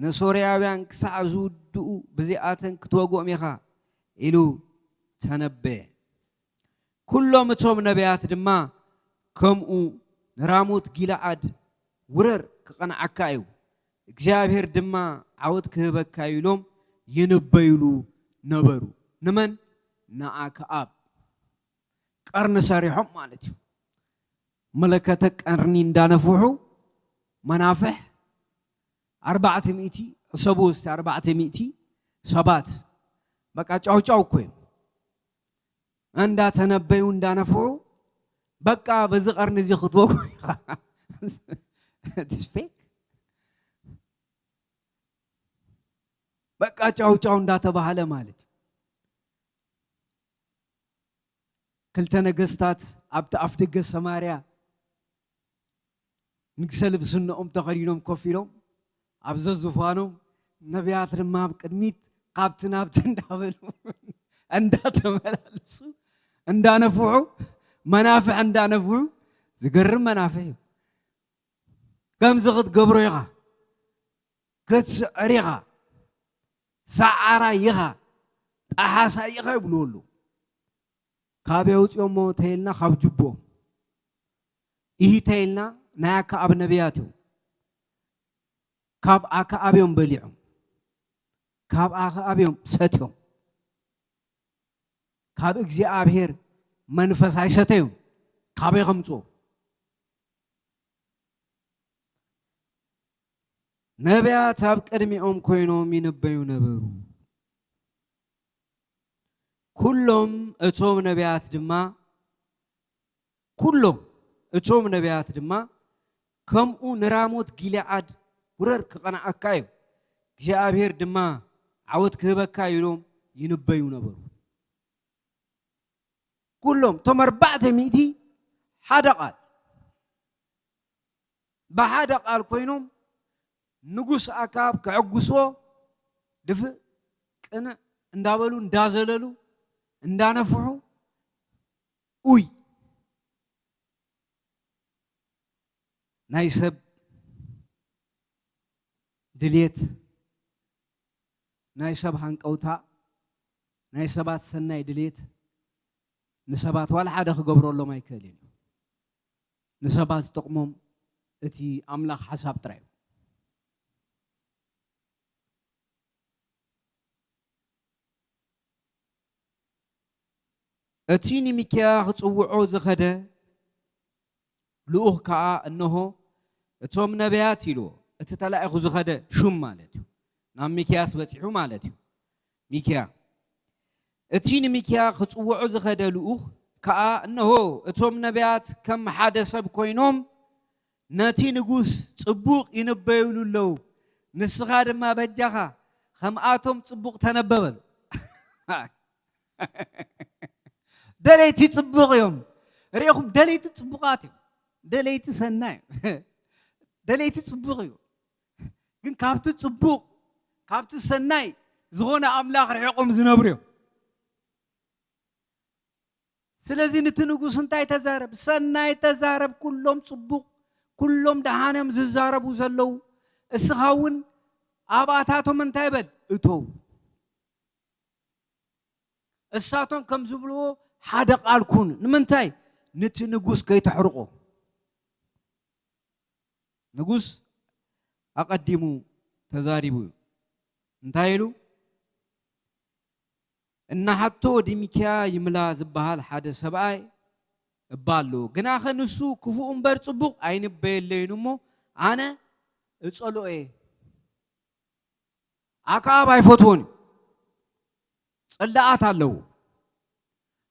ንሶርያውያን ክሳዕ ዝውድኡ ብዚኣተን ክትወግኦም ኢኻ ኢሉ ተነበየ። ኩሎም እቶም ነቢያት ድማ ከምኡ ንራሞት ጊልዓድ ውረር ክቐንዓካ እዩ፣ እግዚኣብሔር ድማ ዓወት ክህበካ እዩ ኢሎም ይንበዩሉ ነበሩ። ንመን? ንኣክኣብ። ቀርኒ ሰሪሖም ማለት እዩ። መለከተ ቀርኒ እንዳነፍሑ መናፍሕ ኣርባዕተ ሚእቲ፣ ሕሰቡ እስቲ፣ ኣርባዕተ ሚእቲ ሰባት በቃ ጫው ጫው እኮ እዮም። እንዳተነበዩ እንዳነፍሑ በቃ በዚ ቀርኒ እዚ ክትወጉ ኢኻ። It's fake። በቃ ጫው ጫው እንዳተባሃለ ማለት እዩ። ክልተ ነገስታት ኣብቲ ኣፍ ደገ ሰማርያ ንግሰ ልብስናኦም ተኸዲኖም ኮፍ ኢሎም ኣብ ዘዝፋኖም፣ ነቢያት ድማ ኣብ ቅድሚት ካብቲ ናብቲ እንዳበሉ እንዳተመላለሱ እንዳነፍሑ፣ መናፍሕ እንዳነፍሑ። ዝገርም መናፍሕ እዩ። ከምዚ ክትገብሮ ኢኻ፣ ክትስዕር ኢኻ፣ ሰዓራይ ኢኻ፣ ጠሓሳይ ኢኻ ይብልዎ ኣለዉ። ካበይ ኣውፅኦሞ ተይልና፣ ካብ ጅቦም። ኢሂ ተይልና፣ ናይ ኣክኣብ ነቢያት እዮም። ካብ ኣክኣብ እዮም በሊዖም። ካብ ኣኽኣብ እዮም ሰትዮም። ካብ እግዚኣብሔር መንፈስ ኣይሰተዩን። ካበይ ከምጽኦ? ነቢያት ኣብ ቅድሚኦም ኮይኖም ይንበዩ ነበሩ። ኩሎም እቶም ነቢያት ድማ፣ ኩሎም እቶም ነቢያት ድማ፣ ከምኡ ንራሞት ጊልዓድ ውረር ክቐንዓካ እዩ፣ እግዚኣብሔር ድማ ዓወት ክህበካ እዩ ኢሎም ይንበዩ ነበሩ። ኩሎም እቶም ኣርባዕተ ሚእቲ ሓደ ቃል፣ ብሓደ ቃል ኮይኖም ንጉስ ኣክኣብ ከዕጉስዎ ድፍእ ቅንዕ እንዳበሉ፣ እንዳዘለሉ፣ እንዳነፍሑ፣ ኡይ፣ ናይ ሰብ ድልየት፣ ናይ ሰብ ሃንቀውታ፣ ናይ ሰባት ሰናይ ድልየት ንሰባት ዋላ ሓደ ክገብረሎም ኣይክእልን እዩ። ንሰባት ዝጠቕሞም እቲ ኣምላኽ ሓሳብ ጥራይ እዩ። እቲ ንሚክያ ክጽውዖ ዝኸደ ልኡኽ ከኣ፣ እንሆ፣ እቶም ነቢያት ኢልዎ፣ እቲ ተላኢኹ ዝኸደ ሹም ማለት እዩ። ናብ ሚክያስ በጺሑ ማለት እዩ። ሚክያ፣ እቲ ንሚክያ ክጽውዖ ዝኸደ ልኡኽ ከኣ፣ እንሆ፣ እቶም ነቢያት ከም ሓደ ሰብ ኮይኖም ነቲ ንጉስ ጽቡቕ ይንበዩሉ ኣለዉ። ንስኻ ድማ በጃኻ ከምኣቶም ጽቡቕ ተነበበሉ። ደለይቲ ጽቡቕ እዮም። ርኢኹም፣ ደለይቲ ጽቡቓት እዮም። ደለይቲ ሰናይ እዮም። ደለይቲ ጽቡቕ እዩ። ግን ካብቲ ጽቡቕ፣ ካብቲ ሰናይ ዝኾነ ኣምላኽ ርሒቖም ዝነብሩ እዮም። ስለዚ ነቲ ንጉስ እንታይ ተዛረብ? ሰናይ ተዛረብ፣ ኩሎም ጽቡቕ፣ ኩሎም ደሓን እዮም ዝዛረቡ ዘለዉ። እስኻ እውን ኣብኣታቶም እንታይ በል? እቶው። እሳቶም ከም ዝብልዎ ሓደ ቃል ኩን። ንምንታይ? ነቲ ንጉስ ከይተሕርቆ። ንጉስ ኣቐዲሙ ተዛሪቡ እዩ። እንታይ ኢሉ? እናሓቶ ወዲ ሚክያ ይምላ ዝበሃል ሓደ ሰብኣይ እባ ኣሎ። ግናኸ ንሱ ክፉእ እምበር ጽቡቕ ኣይንበየለይን እሞ፣ ኣነ እጸልኦ እየ። ኣክኣብ ኣይፈትዎን እዩ። ጽላኣት ኣለዎ።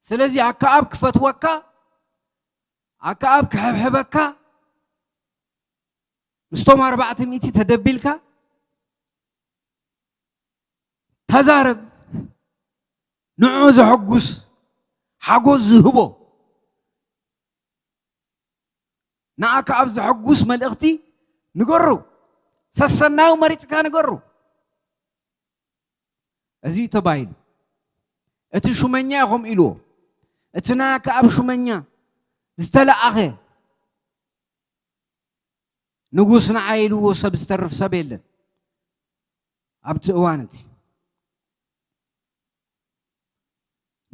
ስለዚ ኣክኣብ ክፈትወካ፣ ኣክኣብ ክሕብሕበካ፣ ምስቶም ኣርባዕተ ሚእቲ ተደቢልካ ተዛረብ። ንዑ ዘሐጉስ፣ ሓጎስ ዝህቦ፣ ንኣክኣብ ዘሐጉስ መልእኽቲ ንገሩ። ሰሰናዩ መሪጽካ ንገሩ። እዚ ተባሂሉ። እቲ ሹመኛ ኢኹም ኢልዎ። እቲ ናይ ኣክኣብ ሹመኛ ዝተለኣኸ፣ ንጉስ ንዓይ ኢልዎ ሰብ ዝተርፍ ሰብ የለን ኣብቲ እዋን እቲ።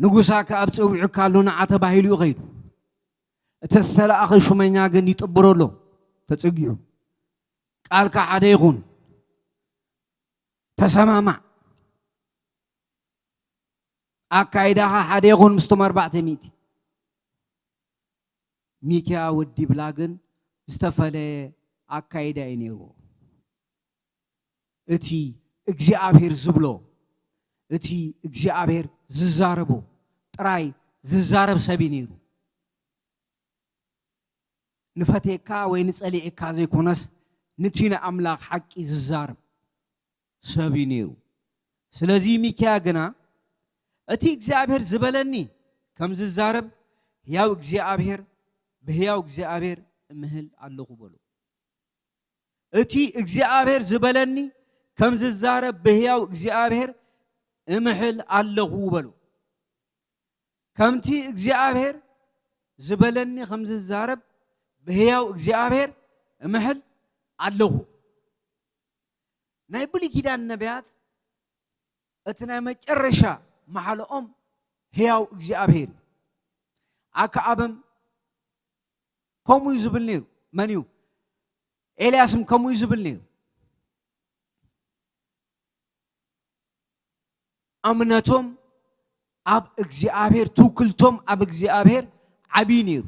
ንጉስ ኣክኣብ ጸዊዑካ ኣሎ ንዓ ተባሂሉ እዩ ከይዱ። እቲ ዝተለኣኸ ሹመኛ ግን ይጥብሮ ኣሎ ተጸጊዑ። ቃልካ ሓደ ይኹን፣ ተሰማማዕ። ኣካይዳኻ ሓደ ይኹን ምስቶም ኣርባዕተ ሚእቲ። ሚክያ ወዲ ብላ ግን ዝተፈለየ ኣካይዳ እዩ ነይርዎ። እቲ እግዚኣብሔር ዝብሎ፣ እቲ እግዚኣብሔር ዝዛረቦ ጥራይ ዝዛረብ ሰብ እዩ ነይሩ። ንፈትየካ ወይ ንጸሊኤካ ዘይኮነስ፣ ነቲ ንኣምላኽ ሓቂ ዝዛረብ ሰብ እዩ ነይሩ። ስለዚ ሚክያ ግና፣ እቲ እግዚኣብሔር ዝበለኒ ከም ዝዛረብ፣ ህያው እግዚኣብሔር፣ ብህያው እግዚኣብሔር እምህል ኣለኹ በሎ። እቲ እግዚኣብሔር ዝበለኒ ከም ዝዛረብ ብህያው እግዚኣብሔር እምሕል ኣለኹ በሉ። ከምቲ እግዚኣብሔር ዝበለኒ ከም ዝዛረብ ብህያው እግዚኣብሔር እምሕል ኣለኹ። ናይ ብሉይ ኪዳን ነቢያት እቲ ናይ መጨረሻ መሓልኦም ህያው እግዚኣብሔር እዩ። ኣክዓብም ከምኡ እዩ ዝብል ነይሩ። መን እዩ? ኤልያስም ከምኡ እዩ ዝብል ነይሩ። እምነቶም ኣብ እግዚኣብሔር፣ ትውክልቶም ኣብ እግዚኣብሔር ዓብዪ ነይሩ።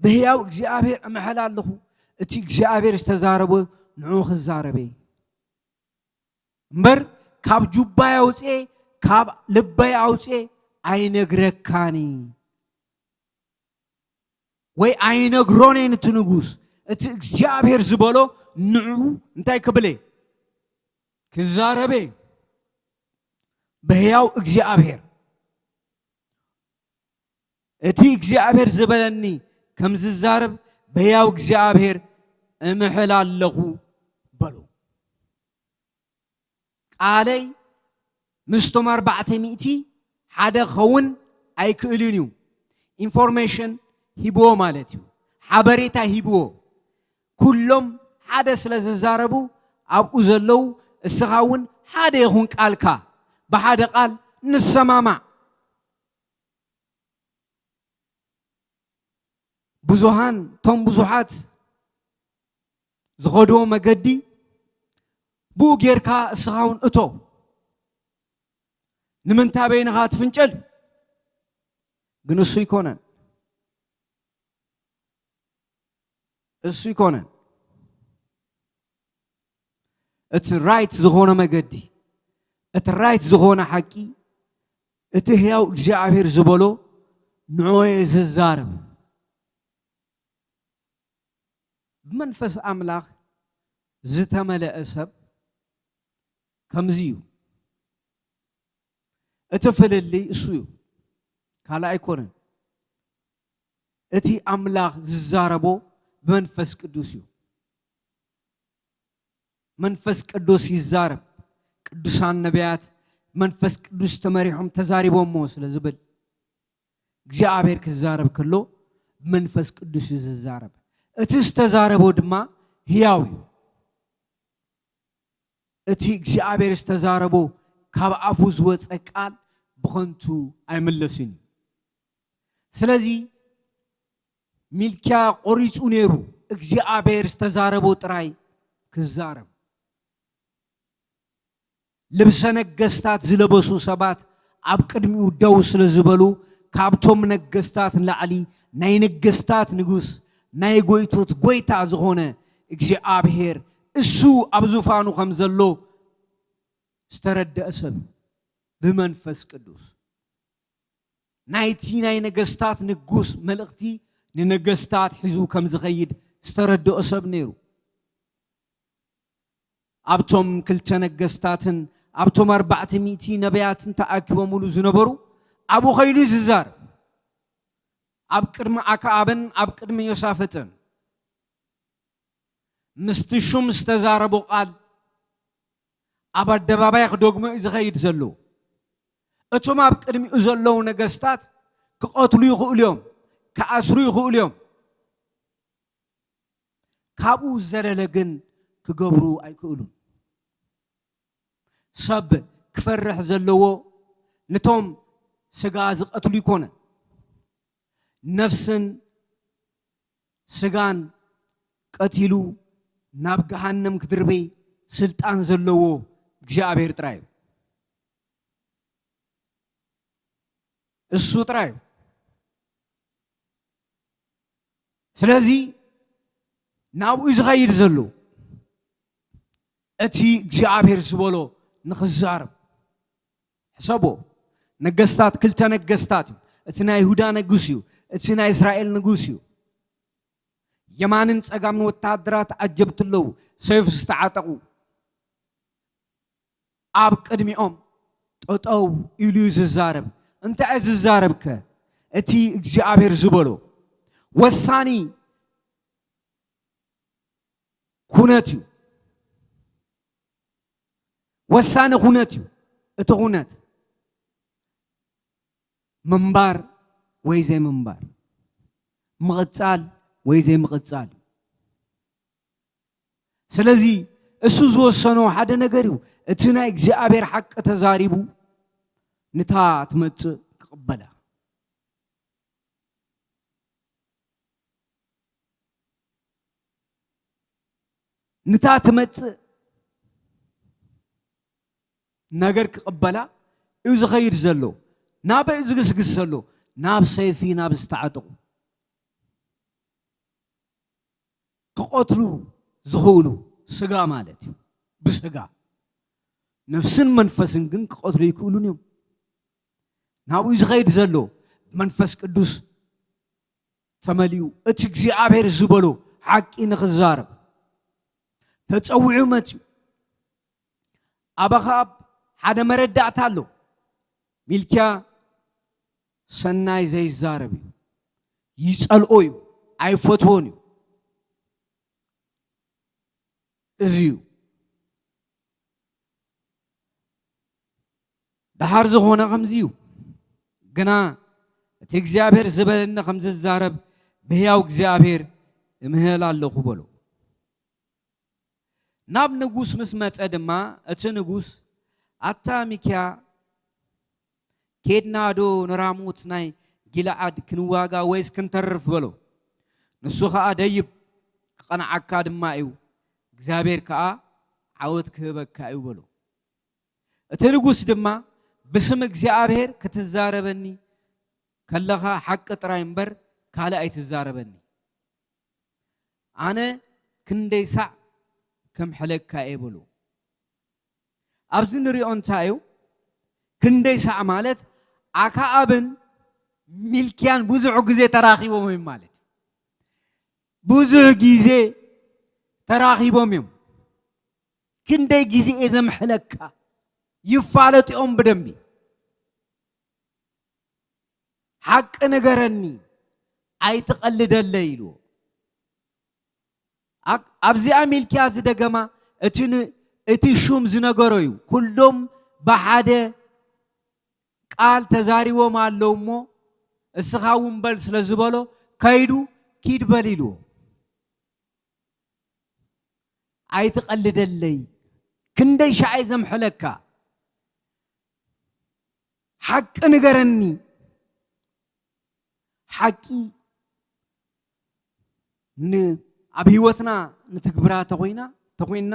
ብህያው እግዚኣብሔር እምሕል ኣለኹ፣ እቲ እግዚኣብሔር ዝተዛረቦ ንዑ ክዛረበ እምበር፣ ካብ ጁባይ ኣውፅኤ፣ ካብ ልበይ ኣውፅኤ ኣይነግረካኒ ወይ ኣይነግሮን እየ። እቲ ንጉስ፣ እቲ እግዚኣብሔር ዝበሎ ንዑ እንታይ ክብለ? ክዛረበ። ብህያው እግዚኣብሔር፣ እቲ እግዚኣብሔር ዝበለኒ ከም ዝዛረብ ብህያው እግዚኣብሔር እምሕል ኣለኹ በሉ። ቃለይ ምስቶም ኣርባዕተ ሚእቲ ሓደ ክኸውን ኣይክእልን እዩ። ኢንፎርሜሽን ሂብዎ ማለት እዩ። ሓበሬታ ሂብዎ። ኩሎም ሓደ ስለ ዝዛረቡ ኣብኡ ዘለዉ፣ እስኻ እውን ሓደ ይኹን ቃልካ፣ ብሓደ ቃል ንሰማማዕ። ብዙሃን፣ እቶም ብዙሓት ዝኸድዎ መገዲ ብኡ ጌርካ እስኻ እውን እቶ። ንምንታይ በይንኻ ትፍንጭል? ግን እሱ ይኮነን። እሱ ይኮነን። እቲ ራይት ዝኾነ መገዲ፣ እቲ ራይት ዝኾነ ሓቂ፣ እቲ ህያው እግዚኣብሔር ዝበሎ ንዑ እየ ዝዛረብ። ብመንፈስ ኣምላኽ ዝተመልአ ሰብ ከምዚ እዩ። እቲ ፍልልይ እሱ እዩ፣ ካልእ ኣይኮነን። እቲ ኣምላኽ ዝዛረቦ ብመንፈስ ቅዱስ እዩ። መንፈስ ቅዱስ ይዛረብ። ቅዱሳን ነቢያት መንፈስ ቅዱስ ተመሪሖም ተዛሪቦሞ ስለ ዝብል፣ እግዚኣብሔር ክዛረብ ከሎ ብመንፈስ ቅዱስ እዩ ዝዛረብ። እቲ ዝተዛረቦ ድማ ህያው እዩ። እቲ እግዚኣብሔር ዝተዛረቦ ካብ ኣፉ ዝወፀ ቃል ብኸንቱ ኣይምለስን እዩ። ስለዚ ሚልክያ ቆሪፁ ነይሩ እግዚኣብሔር ዝተዛረቦ ጥራይ ክዛረብ። ልብሰ ነገስታት ዝለበሱ ሰባት ኣብ ቅድሚኡ ደው ስለ ዝበሉ፣ ካብቶም ነገስታት ንላዕሊ ናይ ነገስታት ንጉስ፣ ናይ ጎይቶት ጎይታ ዝኾነ እግዚኣብሔር እሱ ኣብ ዙፋኑ ከም ዘሎ ዝተረደአ ሰብ ብመንፈስ ቅዱስ ናይቲ ናይ ነገስታት ንጉስ መልእኽቲ ንነገስታት ሒዙ ከም ዝኸይድ ዝተረደኦ ሰብ ነይሩ። ኣብቶም ክልተ ነገስታትን ኣብቶም ኣርባዕተ ሚእቲ ነቢያትን ተኣኪቦምሉ ዝነበሩ ኣብኡ ኸይዱ እዩ ዝዛረብ። ኣብ ቅድሚ ኣክኣብን ኣብ ቅድሚ ዮሳፍጥን ምስቲ ሹም ዝተዛረቦ ቃል ኣብ ኣደባባይ ክደግሞ እዩ ዝኸይድ ዘሎ። እቶም ኣብ ቅድሚኡ ዘለዉ ነገስታት ክቐትሉ ይኽእሉ እዮም፣ ክኣስሩ ይኽእሉ እዮም። ካብኡ ዝዘለለ ግን ክገብሩ ኣይክእሉን። ሰብ ክፈርሕ ዘለዎ ነቶም ስጋ ዝቐትሉ ኣይኮነን። ነፍስን ስጋን ቀቲሉ ናብ ገሃነም ክድርበይ ስልጣን ዘለዎ እግዚኣብሔር ጥራይ እዩ። እሱ ጥራይ እዩ። ስለዚ ናብኡ እዩ ዝኸይድ ዘሎ። እቲ እግዚኣብሔር ዝበሎ ንኽዛረብ ሕሰቦ። ነገስታት፣ ክልተ ነገስታት እዩ። እቲ ናይ ይሁዳ ንጉስ እዩ፣ እቲ ናይ እስራኤል ንጉስ እዩ። የማንን ጸጋምን ወተሃደራት ዓጀብቲ ኣለዉ፣ ሰይፍ ዝተዓጠቑ። ኣብ ቅድሚኦም ጠጠው ኢሉ እዩ ዝዛረብ። እንታይ እዩ ዝዛረብከ? እቲ እግዚኣብሔር ዝበሎ ወሳኒ ኩነት እዩ። ወሳኒ ኩነት እዩ። እቲ ኩነት ምንባር ወይ ዘይምንባር፣ ምቕጻል ወይ ዘይምቕጻል እዩ። ስለዚ እሱ ዝወሰኖ ሓደ ነገር እዩ። እቲ ናይ እግዚኣብሔር ሓቂ ተዛሪቡ፣ ንታ ትመጽእ ክቕበላ። ንታ ትመጽእ ነገር ክቕበላ እዩ ዝኸይድ ዘሎ። ናበይ እዩ ዝግስግስ ዘሎ? ናብ ሰይፊ፣ ናብ ዝተዓጠቑ፣ ክቐትሉ ዝኽእሉ፣ ስጋ ማለት እዩ። ብስጋ፣ ነፍስን መንፈስን ግን ክቐትሉ ኣይክእሉን እዮም። ናብኡ እዩ ዝኸይድ ዘሎ። መንፈስ ቅዱስ ተመሊኡ፣ እቲ እግዚኣብሔር ዝበሎ ሓቂ ንኽዛረብ ተጸዊዑ መጺኡ። ኣብ ኣኽኣብ ሓደ መረዳእታ ኣሎ። ሚልክያ ሰናይ ዘይዛረብ እዩ፣ ይጸልኦ እዩ፣ ኣይፈትዎን እዩ። እዚ እዩ። ደሓር ዝኾነ ከምዚ እዩ። ግና እቲ እግዚኣብሔር ዝበለኒ ከም ዝዛረብ ብህያው እግዚኣብሔር እምህል ኣለኹ በሎ። ናብ ንጉስ ምስ መጸ ድማ፣ እቲ ንጉስ፣ ኣታ ሚክያ፣ ኬድና ዶ ንራሞት ናይ ጊልዓድ ክንዋጋ ወይስ ክንተርፍ? በሎ። ንሱ ኸኣ፣ ደይብ፣ ክቐንዓካ ድማ እዩ፣ እግዚኣብሔር ከኣ ዓወት ክህበካ እዩ በሎ። እቲ ንጉስ ድማ፣ ብስም እግዚኣብሔር ክትዛረበኒ ከለኻ ሓቂ ጥራይ እምበር ካልእ ኣይትዛረበኒ። ኣነ ክንደይ ሳዕ ከምሕለካ እየ በሎ። ኣብዚ ንሪኦ እንታይ እዩ? ክንደይ ሳዕ ማለት ኣክዓብን ሚልክያን ብዙሕ ግዜ ተራኺቦም እዮም ማለት እዩ። ብዙሕ ግዜ ተራኺቦም እዮም። ክንደይ ግዜ እየ ዘምሕለካ? ይፋለጡ እዮም ብደንቢ። ሓቂ ንገረኒ፣ ኣይትቐልደለይ ኢልዎ። ኣብ-፣ ኣብዚኣ ሚልክያ ዝደገማ እቲ ን-፣ እቲ ሹም ዝነገሮ እዩ። ኩሎም ብሓደ ቃል ተዛሪቦም ኣለዉ እሞ፣ እስኻ እውን በል ስለ ዝበሎ፣ ከይዱ ኪድ በል ኢልዎ። ኣይትቐልደለይ፣ ክንደይ ሻዕ እየ ዘምሕለካ? ሓቂ ንገረኒ። ሓቂ ን-፣ ኣብ ህይወትና ንትግብራ ተኾይና፣ ተኾይንና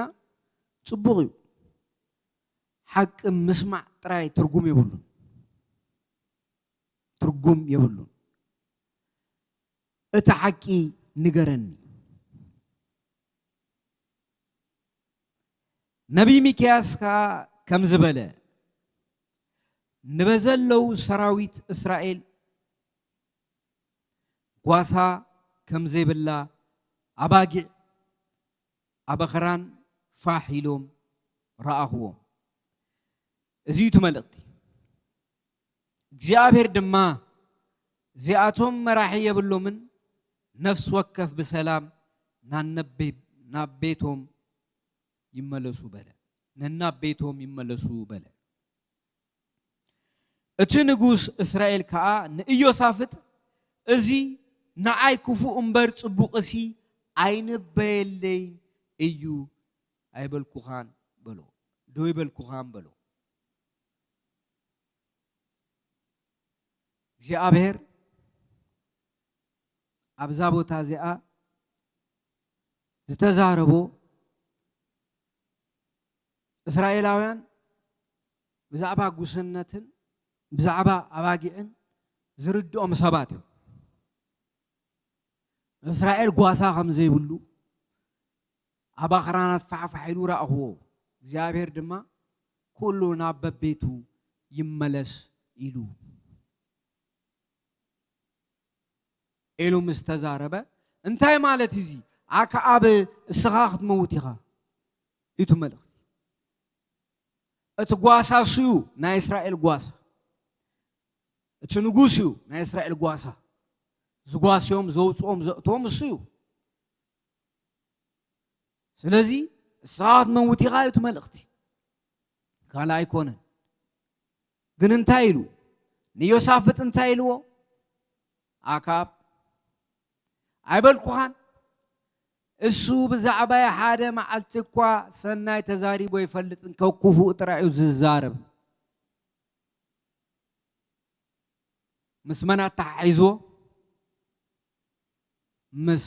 ጽቡቕ እዩ። ሓቂ ምስማዕ ጥራይ ትርጉም የብሉን። ትርጉም የብሉን። እቲ ሓቂ ንገረኒ። ነቢይ ሚክያስ ከኣ ከምዚ በለ፣ ንበዘለዉ ሰራዊት እስራኤል ጓሳ ከም ዘይብላ ኣባጊዕ ኣባኽራን ፋሕ ኢሎም ረኣኽዎም። እዚ እዩ እቲ መልእኽቲ። እግዚኣብሔር ድማ፣ እዚኣቶም መራሒ የብሎምን፣ ነፍሲ ወከፍ ብሰላም ናነብ-፣ ናብ ቤቶም ይመለሱ በለ። ነናብ ቤቶም ይመለሱ በለ። እቲ ንጉስ እስራኤል ከኣ ንኢዮሳፍጥ፣ እዚ ንዓይ ክፉእ እምበር ጽቡቕሲ ኣይንበየለይን እዩ ኣይበልኩኻን በሎ። ዶ ይበልኩኻን በሎ። እግዚኣብሔር ኣብዛ ቦታ እዚኣ ዝተዛረቦ፣ እስራኤላውያን ብዛዕባ ጉስነትን ብዛዕባ ኣባጊዕን ዝርድኦም ሰባት እዮም። እስራኤል ጓሳ ከም ዘይብሉ፣ ኣብ ኣኽራናት ፋሕፋሕ ኢሉ ረኣኽዎ። እግዚኣብሔር ድማ፣ "ኩሉ ናብ በቤቱ ይመለስ" ኢሉ፣ ኢሉ ምስ ተዛረበ፣ እንታይ ማለት እዚ? ኣክዓብ፣ እስኻ ክትመውት ኢኻ እዩ እቲ መልእኽቲ። እቲ ጓሳ እሱ እዩ፣ ናይ እስራኤል ጓሳ። እቲ ንጉስ እዩ፣ ናይ እስራኤል ጓሳ። ዝጓስዮም፣ ዘውፅኦም፣ ዘእትዎም እሱ እዩ። ስለዚ፣ እስኻ ክትመውት ኢኻ እዩ እቲ መልእኽቲ። ካልእ ኣይኮነን። ግን እንታይ ኢሉ? ንዮሳፍጥ እንታይ ኢልዎ? ኣክዓብ፣ "ኣይበልኩኻን? እሱ ብዛዕባይ ሓደ መዓልቲ እኳ ሰናይ ተዛሪቡ ኣይፈልጥን፣ ካብ ክፉእ ጥራይ እዩ ዝዛረብ።" ምስ መን ኣተሓሒዝዎ? ምስ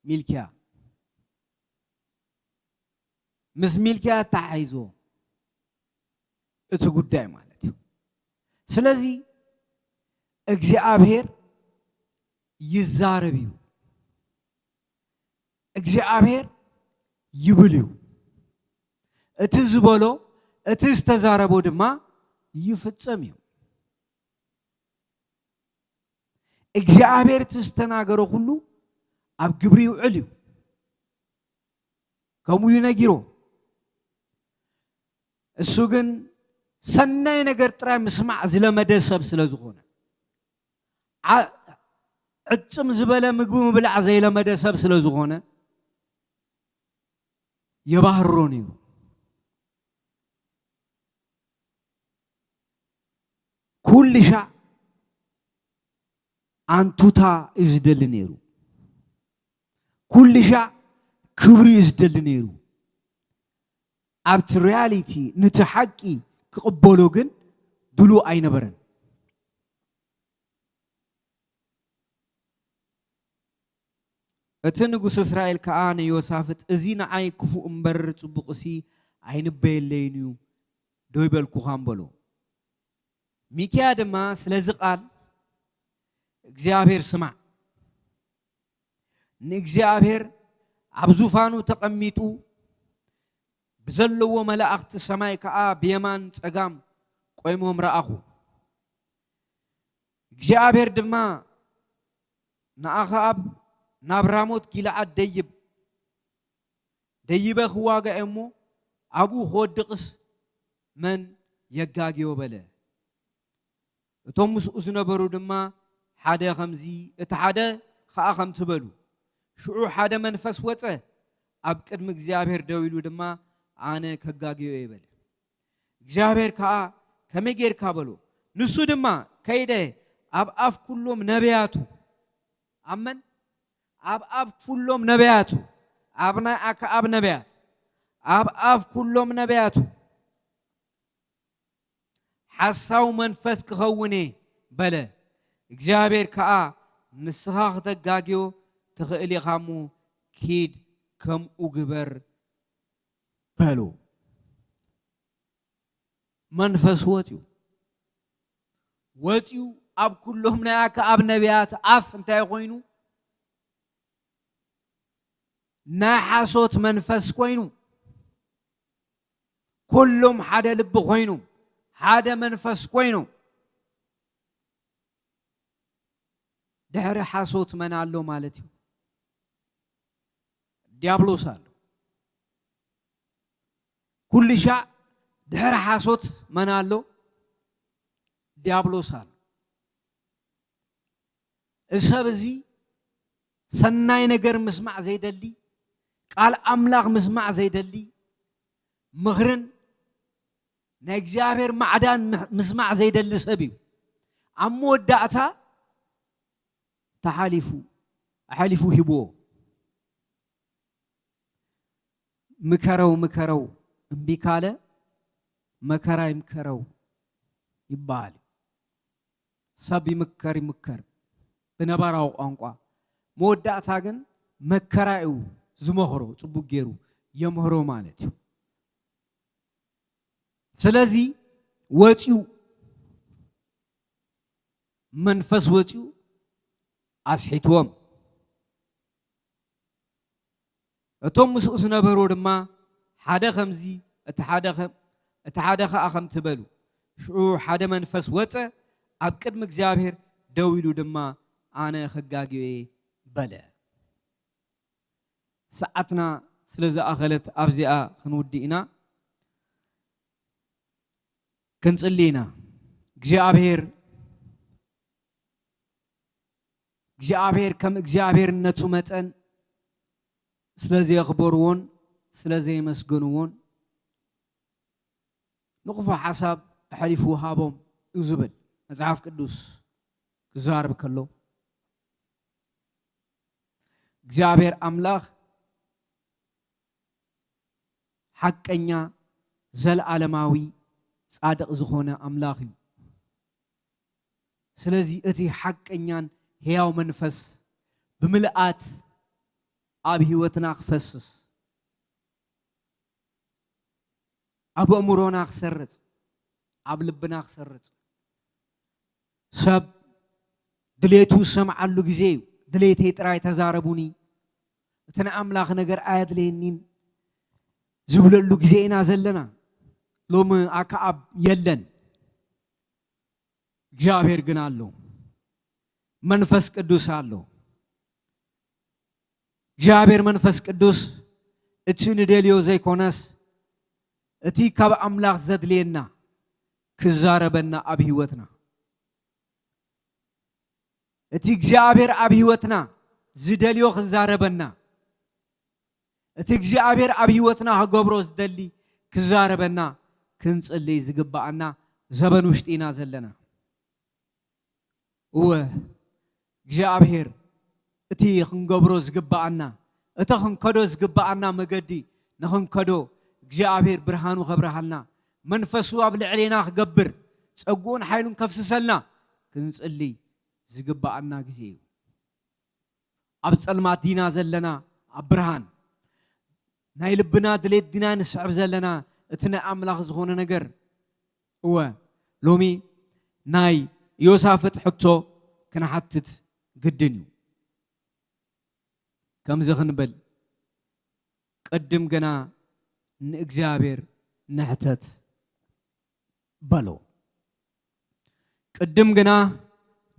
ሚልክያ። ምስ ሚልክያ ኣተሓሒዝዎ እቲ ጉዳይ ማለት እዩ። ስለዚ እግዚኣብሔር ይዛረብ እዩ፣ እግዚኣብሔር ይብል እዩ። እቲ ዝበሎ፣ እቲ ዝተዛረቦ ድማ ይፍጸም እዩ። እግዚኣብሔር እቲ ዝተናገሮ ኩሉ ኣብ ግብሪ ይውዕል እዩ። ከምኡ እዩ ነጊሮ። እሱ ግን ሰናይ ነገር ጥራይ ምስማዕ ዝለመደ ሰብ ስለ ዝኾነ፣ ዓ-፣ ዕጽም ዝበለ ምግቢ ምብላዕ ዘይለመደ ሰብ ስለ ዝኾነ፣ የባህሮ ነይሩ። ኩሉ ሻዕ ኣንቱታ እዩ ዝደሊ ነይሩ። ኩሉ ሻዕ ክብሪ እዩ ዝደሊ ነይሩ። ኣብቲ ሪያሊቲ፣ ነቲ ሓቂ ክቕበሎ ግን ድሉው ኣይነበረን። እቲ ንጉስ እስራኤል ከኣ ንዮሳፍጥ፣ "እዚ ንዓይ ክፉእ እምበር ጽቡቕሲ ኣይንበየለይን እዩ፣ ዶ ይበልኩኻን?" በሎ። ሚክያ ድማ፣ "ስለዚ ቃል እግዚኣብሔር ስማዕ። ንእግዚኣብሔር ኣብ ዙፋኑ ተቐሚጡ ብዘለዎ መላእኽቲ ሰማይ ከኣ ብየማን ጸጋም ቆይሞም ረኣኹ። እግዚኣብሔር ድማ ንኣኽኣብ ናብ ራሞት ጊልዓድ ደይብ፣ ደይበ ክዋጋእ እሞ ኣብኡ ክወድቕስ መን የጋግዮ?" በለ። እቶም ምስኡ ዝነበሩ ድማ ሓደ ኸምዚ፣ እቲ ሓደ ኸኣ ከምቲ በሉ። ሽዑ ሓደ መንፈስ ወጸ፣ ኣብ ቅድሚ እግዚኣብሔር ደው ኢሉ ድማ፣ "ኣነ ከጋግዮ እየ" በለ። እግዚኣብሔር ከኣ፣ "ከመይ ጌርካ?" በሎ። ንሱ ድማ፣ "ከይደ ኣብ ኣፍ ኩሎም ነቢያቱ"፣ ኣብ መን? ኣብ ኣፍ ኩሎም ነቢያቱ፣ ኣብ ናይ ኣክኣብ ነቢያት፣ ኣብ ኣፍ ኩሎም ነቢያቱ ሓሳው መንፈስ ክኸውን እየ በለ። እግዚኣብሔር ከኣ፣ "ንስኻ ክተጋግዮ ትኽእል ኢኻ እሞ፣ ኪድ ከምኡ ግበር" በሎ። መንፈስ ወጽዩ፣ ወጽዩ ኣብ ኩሎም ናይ ኣክኣብ ነቢያት ኣፍ እንታይ ኮይኑ? ናይ ሓሶት መንፈስ ኮይኑ፣ ኩሎም ሓደ ልቢ ኮይኖም፣ ሓደ መንፈስ ኮይኖም፣ ድሕሪ ሓሶት መን ኣሎ ማለት እዩ? ዲያብሎስ ኣሎ። ኩሉ ሻዕ ድሕሪ ሓሶት መን ኣሎ? ዲያብሎስ ኣሎ። እዚ ሰብ እዚ ሰናይ ነገር ምስማዕ ዘይደሊ፣ ቃል ኣምላኽ ምስማዕ ዘይደሊ፣ ምኽርን ናይ እግዚኣብሔር ማዕዳን ምስ-፣ ምስማዕ ዘይደሊ ሰብ እዩ። ኣብ መወዳእታ ተሓሊፉ፣ ኣሕሊፉ ሂብዎ። "ምከረው፣ ምከረው፣ እምቢ ካለ መከራ ይምከረው" ይበሃል። ሰብ ይምከር፣ ይምከር ብነባራዊ ቋንቋ። መወዳእታ ግን መከራ እዩ ዝመኽሮ፣ ጽቡቕ ገይሩ የምህሮ ማለት እዩ። ስለዚ ወጺኡ፣ መንፈስ ወጺኡ ኣስሒትዎም። እቶም ምስኡ ዝነበሩ ድማ ሓደ ከምዚ፣ እቲ ሓደ ኸ-፣ እቲ ሓደ ኸኣ ከምቲ በሉ። ሽዑ ሓደ መንፈስ ወጸ፣ ኣብ ቅድሚ እግዚኣብሔር ደው ኢሉ ድማ፣ "ኣነ ከጋግዮ እየ" በለ። ሰዓትና ስለ ዝኣኸለት ኣብዚኣ ክንውድእ ኢና። ክንጽሊ ኢና። እግዚኣብሔር፣ እግዚኣብሔር ከም እግዚኣብሔርነቱ መጠን ስለ ዘየኽበርዎን ስለ ዘየመስገንዎን፣ ንኽፉእ ሓሳብ ኣሕሊፉ ሃቦም እዩ ዝብል መጽሓፍ ቅዱስ ክዛረብ ከሎ፣ እግዚኣብሔር ኣምላኽ ሓቀኛ፣ ዘለዓለማዊ፣ ጻድቕ ዝኾነ ኣምላኽ እዩ። ስለዚ እቲ ሓቀኛን ህያው መንፈስ ብምልኣት ኣብ ህይወትና ክፈስስ፣ ኣብ ኣእምሮና ክሰርጽ፣ ኣብ ልብና ክሰርጽ። ሰብ ድሌቱ ዝሰምዓሉ ግዜ እዩ። ድሌተይ ጥራይ ተዛረቡኒ፣ እቲ ናይ ኣምላኽ ነገር ኣየድለየኒን ዝብለሉ ግዜ ኢና ዘለና። ሎሚ ኣክዓብ የለን፣ እግዚኣብሔር ግን ኣሎ። መንፈስ ቅዱስ ኣሎ። እግዚኣብሔር መንፈስ ቅዱስ እቲ ንደልዮ ዘይኮነስ፣ እቲ ካብ ኣምላኽ ዘድልየና ክዛረበና ኣብ ህይወትና። እቲ እግዚኣብሔር ኣብ ህይወትና ዝደልዮ ክዛረበና፣ እቲ እግዚኣብሔር ኣብ ህይወትና ክገብሮ ዝደሊ ክዛረበና ክንጽሊ ዝግብኣና ዘበን ውሽጢ ኢና ዘለና። እወ፣ እግዚኣብሔር እቲ ክንገብሮ ዝግብኣና፣ እቲ ክንከዶ ዝግብኣና መገዲ ንኽንከዶ እግዚኣብሔር ብርሃኑ ከብርሃልና፣ መንፈሱ ኣብ ልዕሌና ክገብር፣ ጸግኡን ሓይሉን ከፍስሰልና ክንጽሊ ዝግብኣና ግዜ እዩ። ኣብ ጸልማት ዲና ዘለና ኣብ ብርሃን፣ ናይ ልብና ድሌት ዲና ንስዕብ ዘለና እቲ ናይ ኣምላኽ ዝኾነ ነገር። እወ፣ ሎሚ ናይ ዮሳፍጥ ሕቶ ክንሓትት ግድን እዩ። ከምዚ ክንብል፣ ቅድም ግና ንእግዚኣብሔር ንሕተት በሎ። ቅድም ግና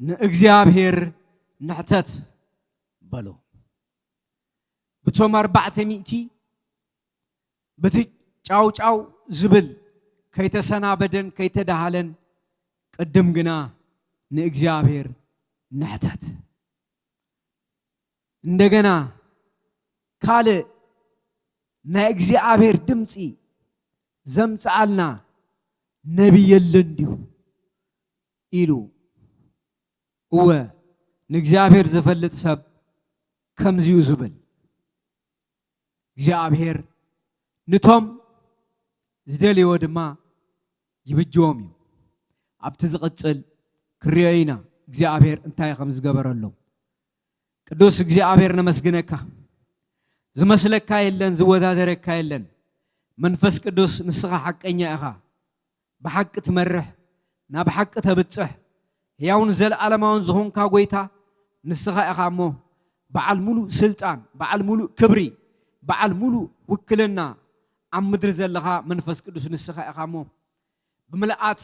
ንእግዚኣብሔር ንሕተት በሎ። ብቶም ኣርባዕተ ሚእቲ በቲ ጫው ጫው ዝብል ከይተሰናበደን ከይተዳሃለን፣ ቅድም ግና ንእግዚኣብሔር ንሕተት። እንደገና ካልእ ናይ እግዚኣብሔር ድምፂ ዘምፅኣልና ነቢይ የለን ድዩ ኢሉ። እወ፣ ንእግዚኣብሔር ዝፈልጥ ሰብ ከምዚዩ ዝብል። እግዚኣብሔር ንቶም ዝደልይዎ ድማ ይብጅዎም እዩ። ኣብቲ ዝቕጽል ክርእዮ ኢና እግዚኣብሔር እንታይ ከም ዝገበረሎም። ቅዱስ እግዚኣብሔር ነመስግነካ። ዝመስለካ የለን፣ ዝወዳደረካ የለን። መንፈስ ቅዱስ ንስኻ ሓቀኛ ኢኻ። ብሓቂ ትመርሕ፣ ናብ ሓቂ ተብጽሕ፣ ሕያውን ዘለዓለማውን ዝኾንካ ጐይታ ንስኻ ኢኻ እሞ፣ በዓል ሙሉእ ስልጣን፣ በዓል ሙሉእ ክብሪ፣ በዓል ሙሉእ ውክልና ኣብ ምድሪ ዘለኻ መንፈስ ቅዱስ ንስኻ ኢኻ እሞ፣ ብምልኣት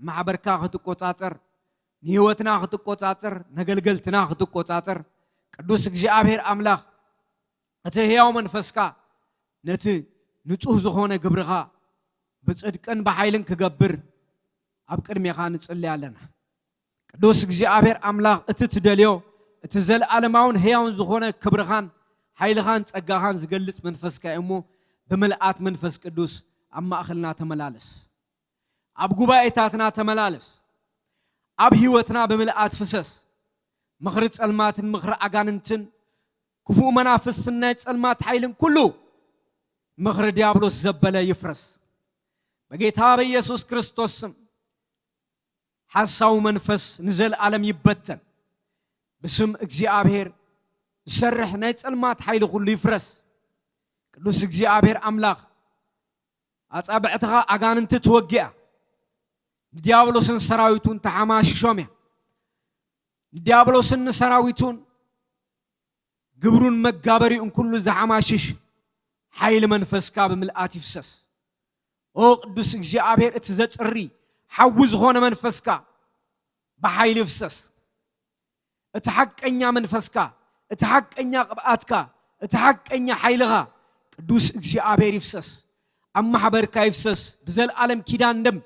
ማሕበርካ ክትቆጻጸር፣ ንህይወትና ክትቆጻጸር፣ ነገልገልትና ክትቆጻጸር፣ ቅዱስ እግዚኣብሔር ኣምላኽ እቲ ህያው መንፈስካ ነቲ ንጹህ ዝኾነ ግብርኻ ብጽድቅን ብሓይልን ክገብር ኣብ ቅድሜኻ ንጽሊ ኣለና። ቅዱስ እግዚኣብሔር ኣምላኽ እቲ ትደልዮ እቲ ዘለዓለማውን ህያውን ዝኾነ ክብርኻን ሓይልኻን ጸጋኻን ዝገልጽ መንፈስካ እዩ እሞ ብምልኣት መንፈስ ቅዱስ ኣብ ማእኸልና ተመላለስ። ኣብ ጉባኤታትና ተመላለስ። ኣብ ህይወትና ብምልኣት ፍሰስ። ምኽሪ ጸልማትን ምኽሪ ኣጋንንትን ክፉእ መናፍስትን ናይ ጸልማት ሓይልን ኩሉ ምኽሪ ዲያብሎስ ዘበለ ይፍረስ። በጌታ በኢየሱስ ክርስቶስ ስም ሓሳዊ መንፈስ ንዘለዓለም ይበተን። ብስም እግዚኣብሔር ዝሰርሕ ናይ ጸልማት ሓይሊ ኩሉ ይፍረስ። ቅዱስ እግዚኣብሔር ኣምላኽ ኣጻብዕትኻ ኣጋንንቲ ትወግእ እያ። ንዲያብሎስን ሰራዊቱን ተሓማሽሾም እያ። ንዲያብሎስን ንሰራዊቱን ግብሩን መጋበሪኡን ኩሉ ዝሓማሽሽ ሓይሊ መንፈስካ ብምልኣት ይፍሰስ። ኦ ቅዱስ እግዚኣብሔር፣ እቲ ዘጽሪ ሓዊ ዝኾነ መንፈስካ ብሓይሊ ይፍሰስ። እቲ ሓቀኛ መንፈስካ፣ እቲ ሓቀኛ ቅብኣትካ፣ እቲ ሓቀኛ ሓይልኻ ቅዱስ እግዚኣብሔር ይፍሰስ። ኣብ ማሕበርካ ይፍሰስ። ብዘለዓለም ኪዳን ደም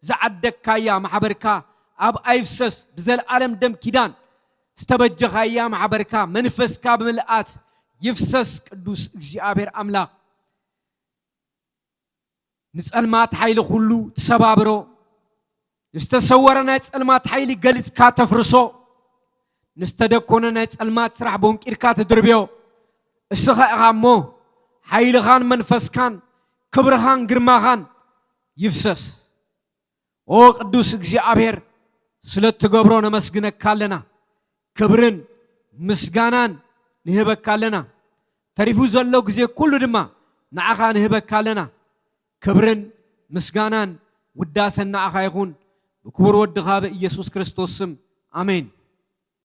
ዝዓደግካያ ማሕበርካ ኣብኣ ይፍሰስ። ብዘለዓለም ደም ኪዳን ዝተበጀኻያ ማሕበርካ መንፈስካ ብምልኣት ይፍሰስ። ቅዱስ እግዚኣብሔር ኣምላኽ ንጸልማት ሓይሊ ኩሉ ትሰባብሮ። ንዝተሰወረ ናይ ጸልማት ሓይሊ ገሊጽካ ተፍርሶ። ንዝተደኮነ ናይ ጸልማት ስራሕ ቦንቂርካ ትድርብዮ። እስኻ ኢኻ እሞ ሓይልኻን መንፈስካን ክብርኻን ግርማኻን ይፍሰስ። ኦ ቅዱስ እግዚኣብሔር፣ ስለ እትገብሮ ነመስግነካ ኣለና። ክብርን ምስጋናን ንህበካ ኣለና። ተሪፉ ዘሎ ግዜ ኩሉ ድማ ንዓኻ ንህበካ ኣለና። ክብርን ምስጋናን ውዳሰን ንዓኻ ይኹን፣ ብክቡር ወድኻ ብኢየሱስ ክርስቶስ ስም፣ ኣሜን።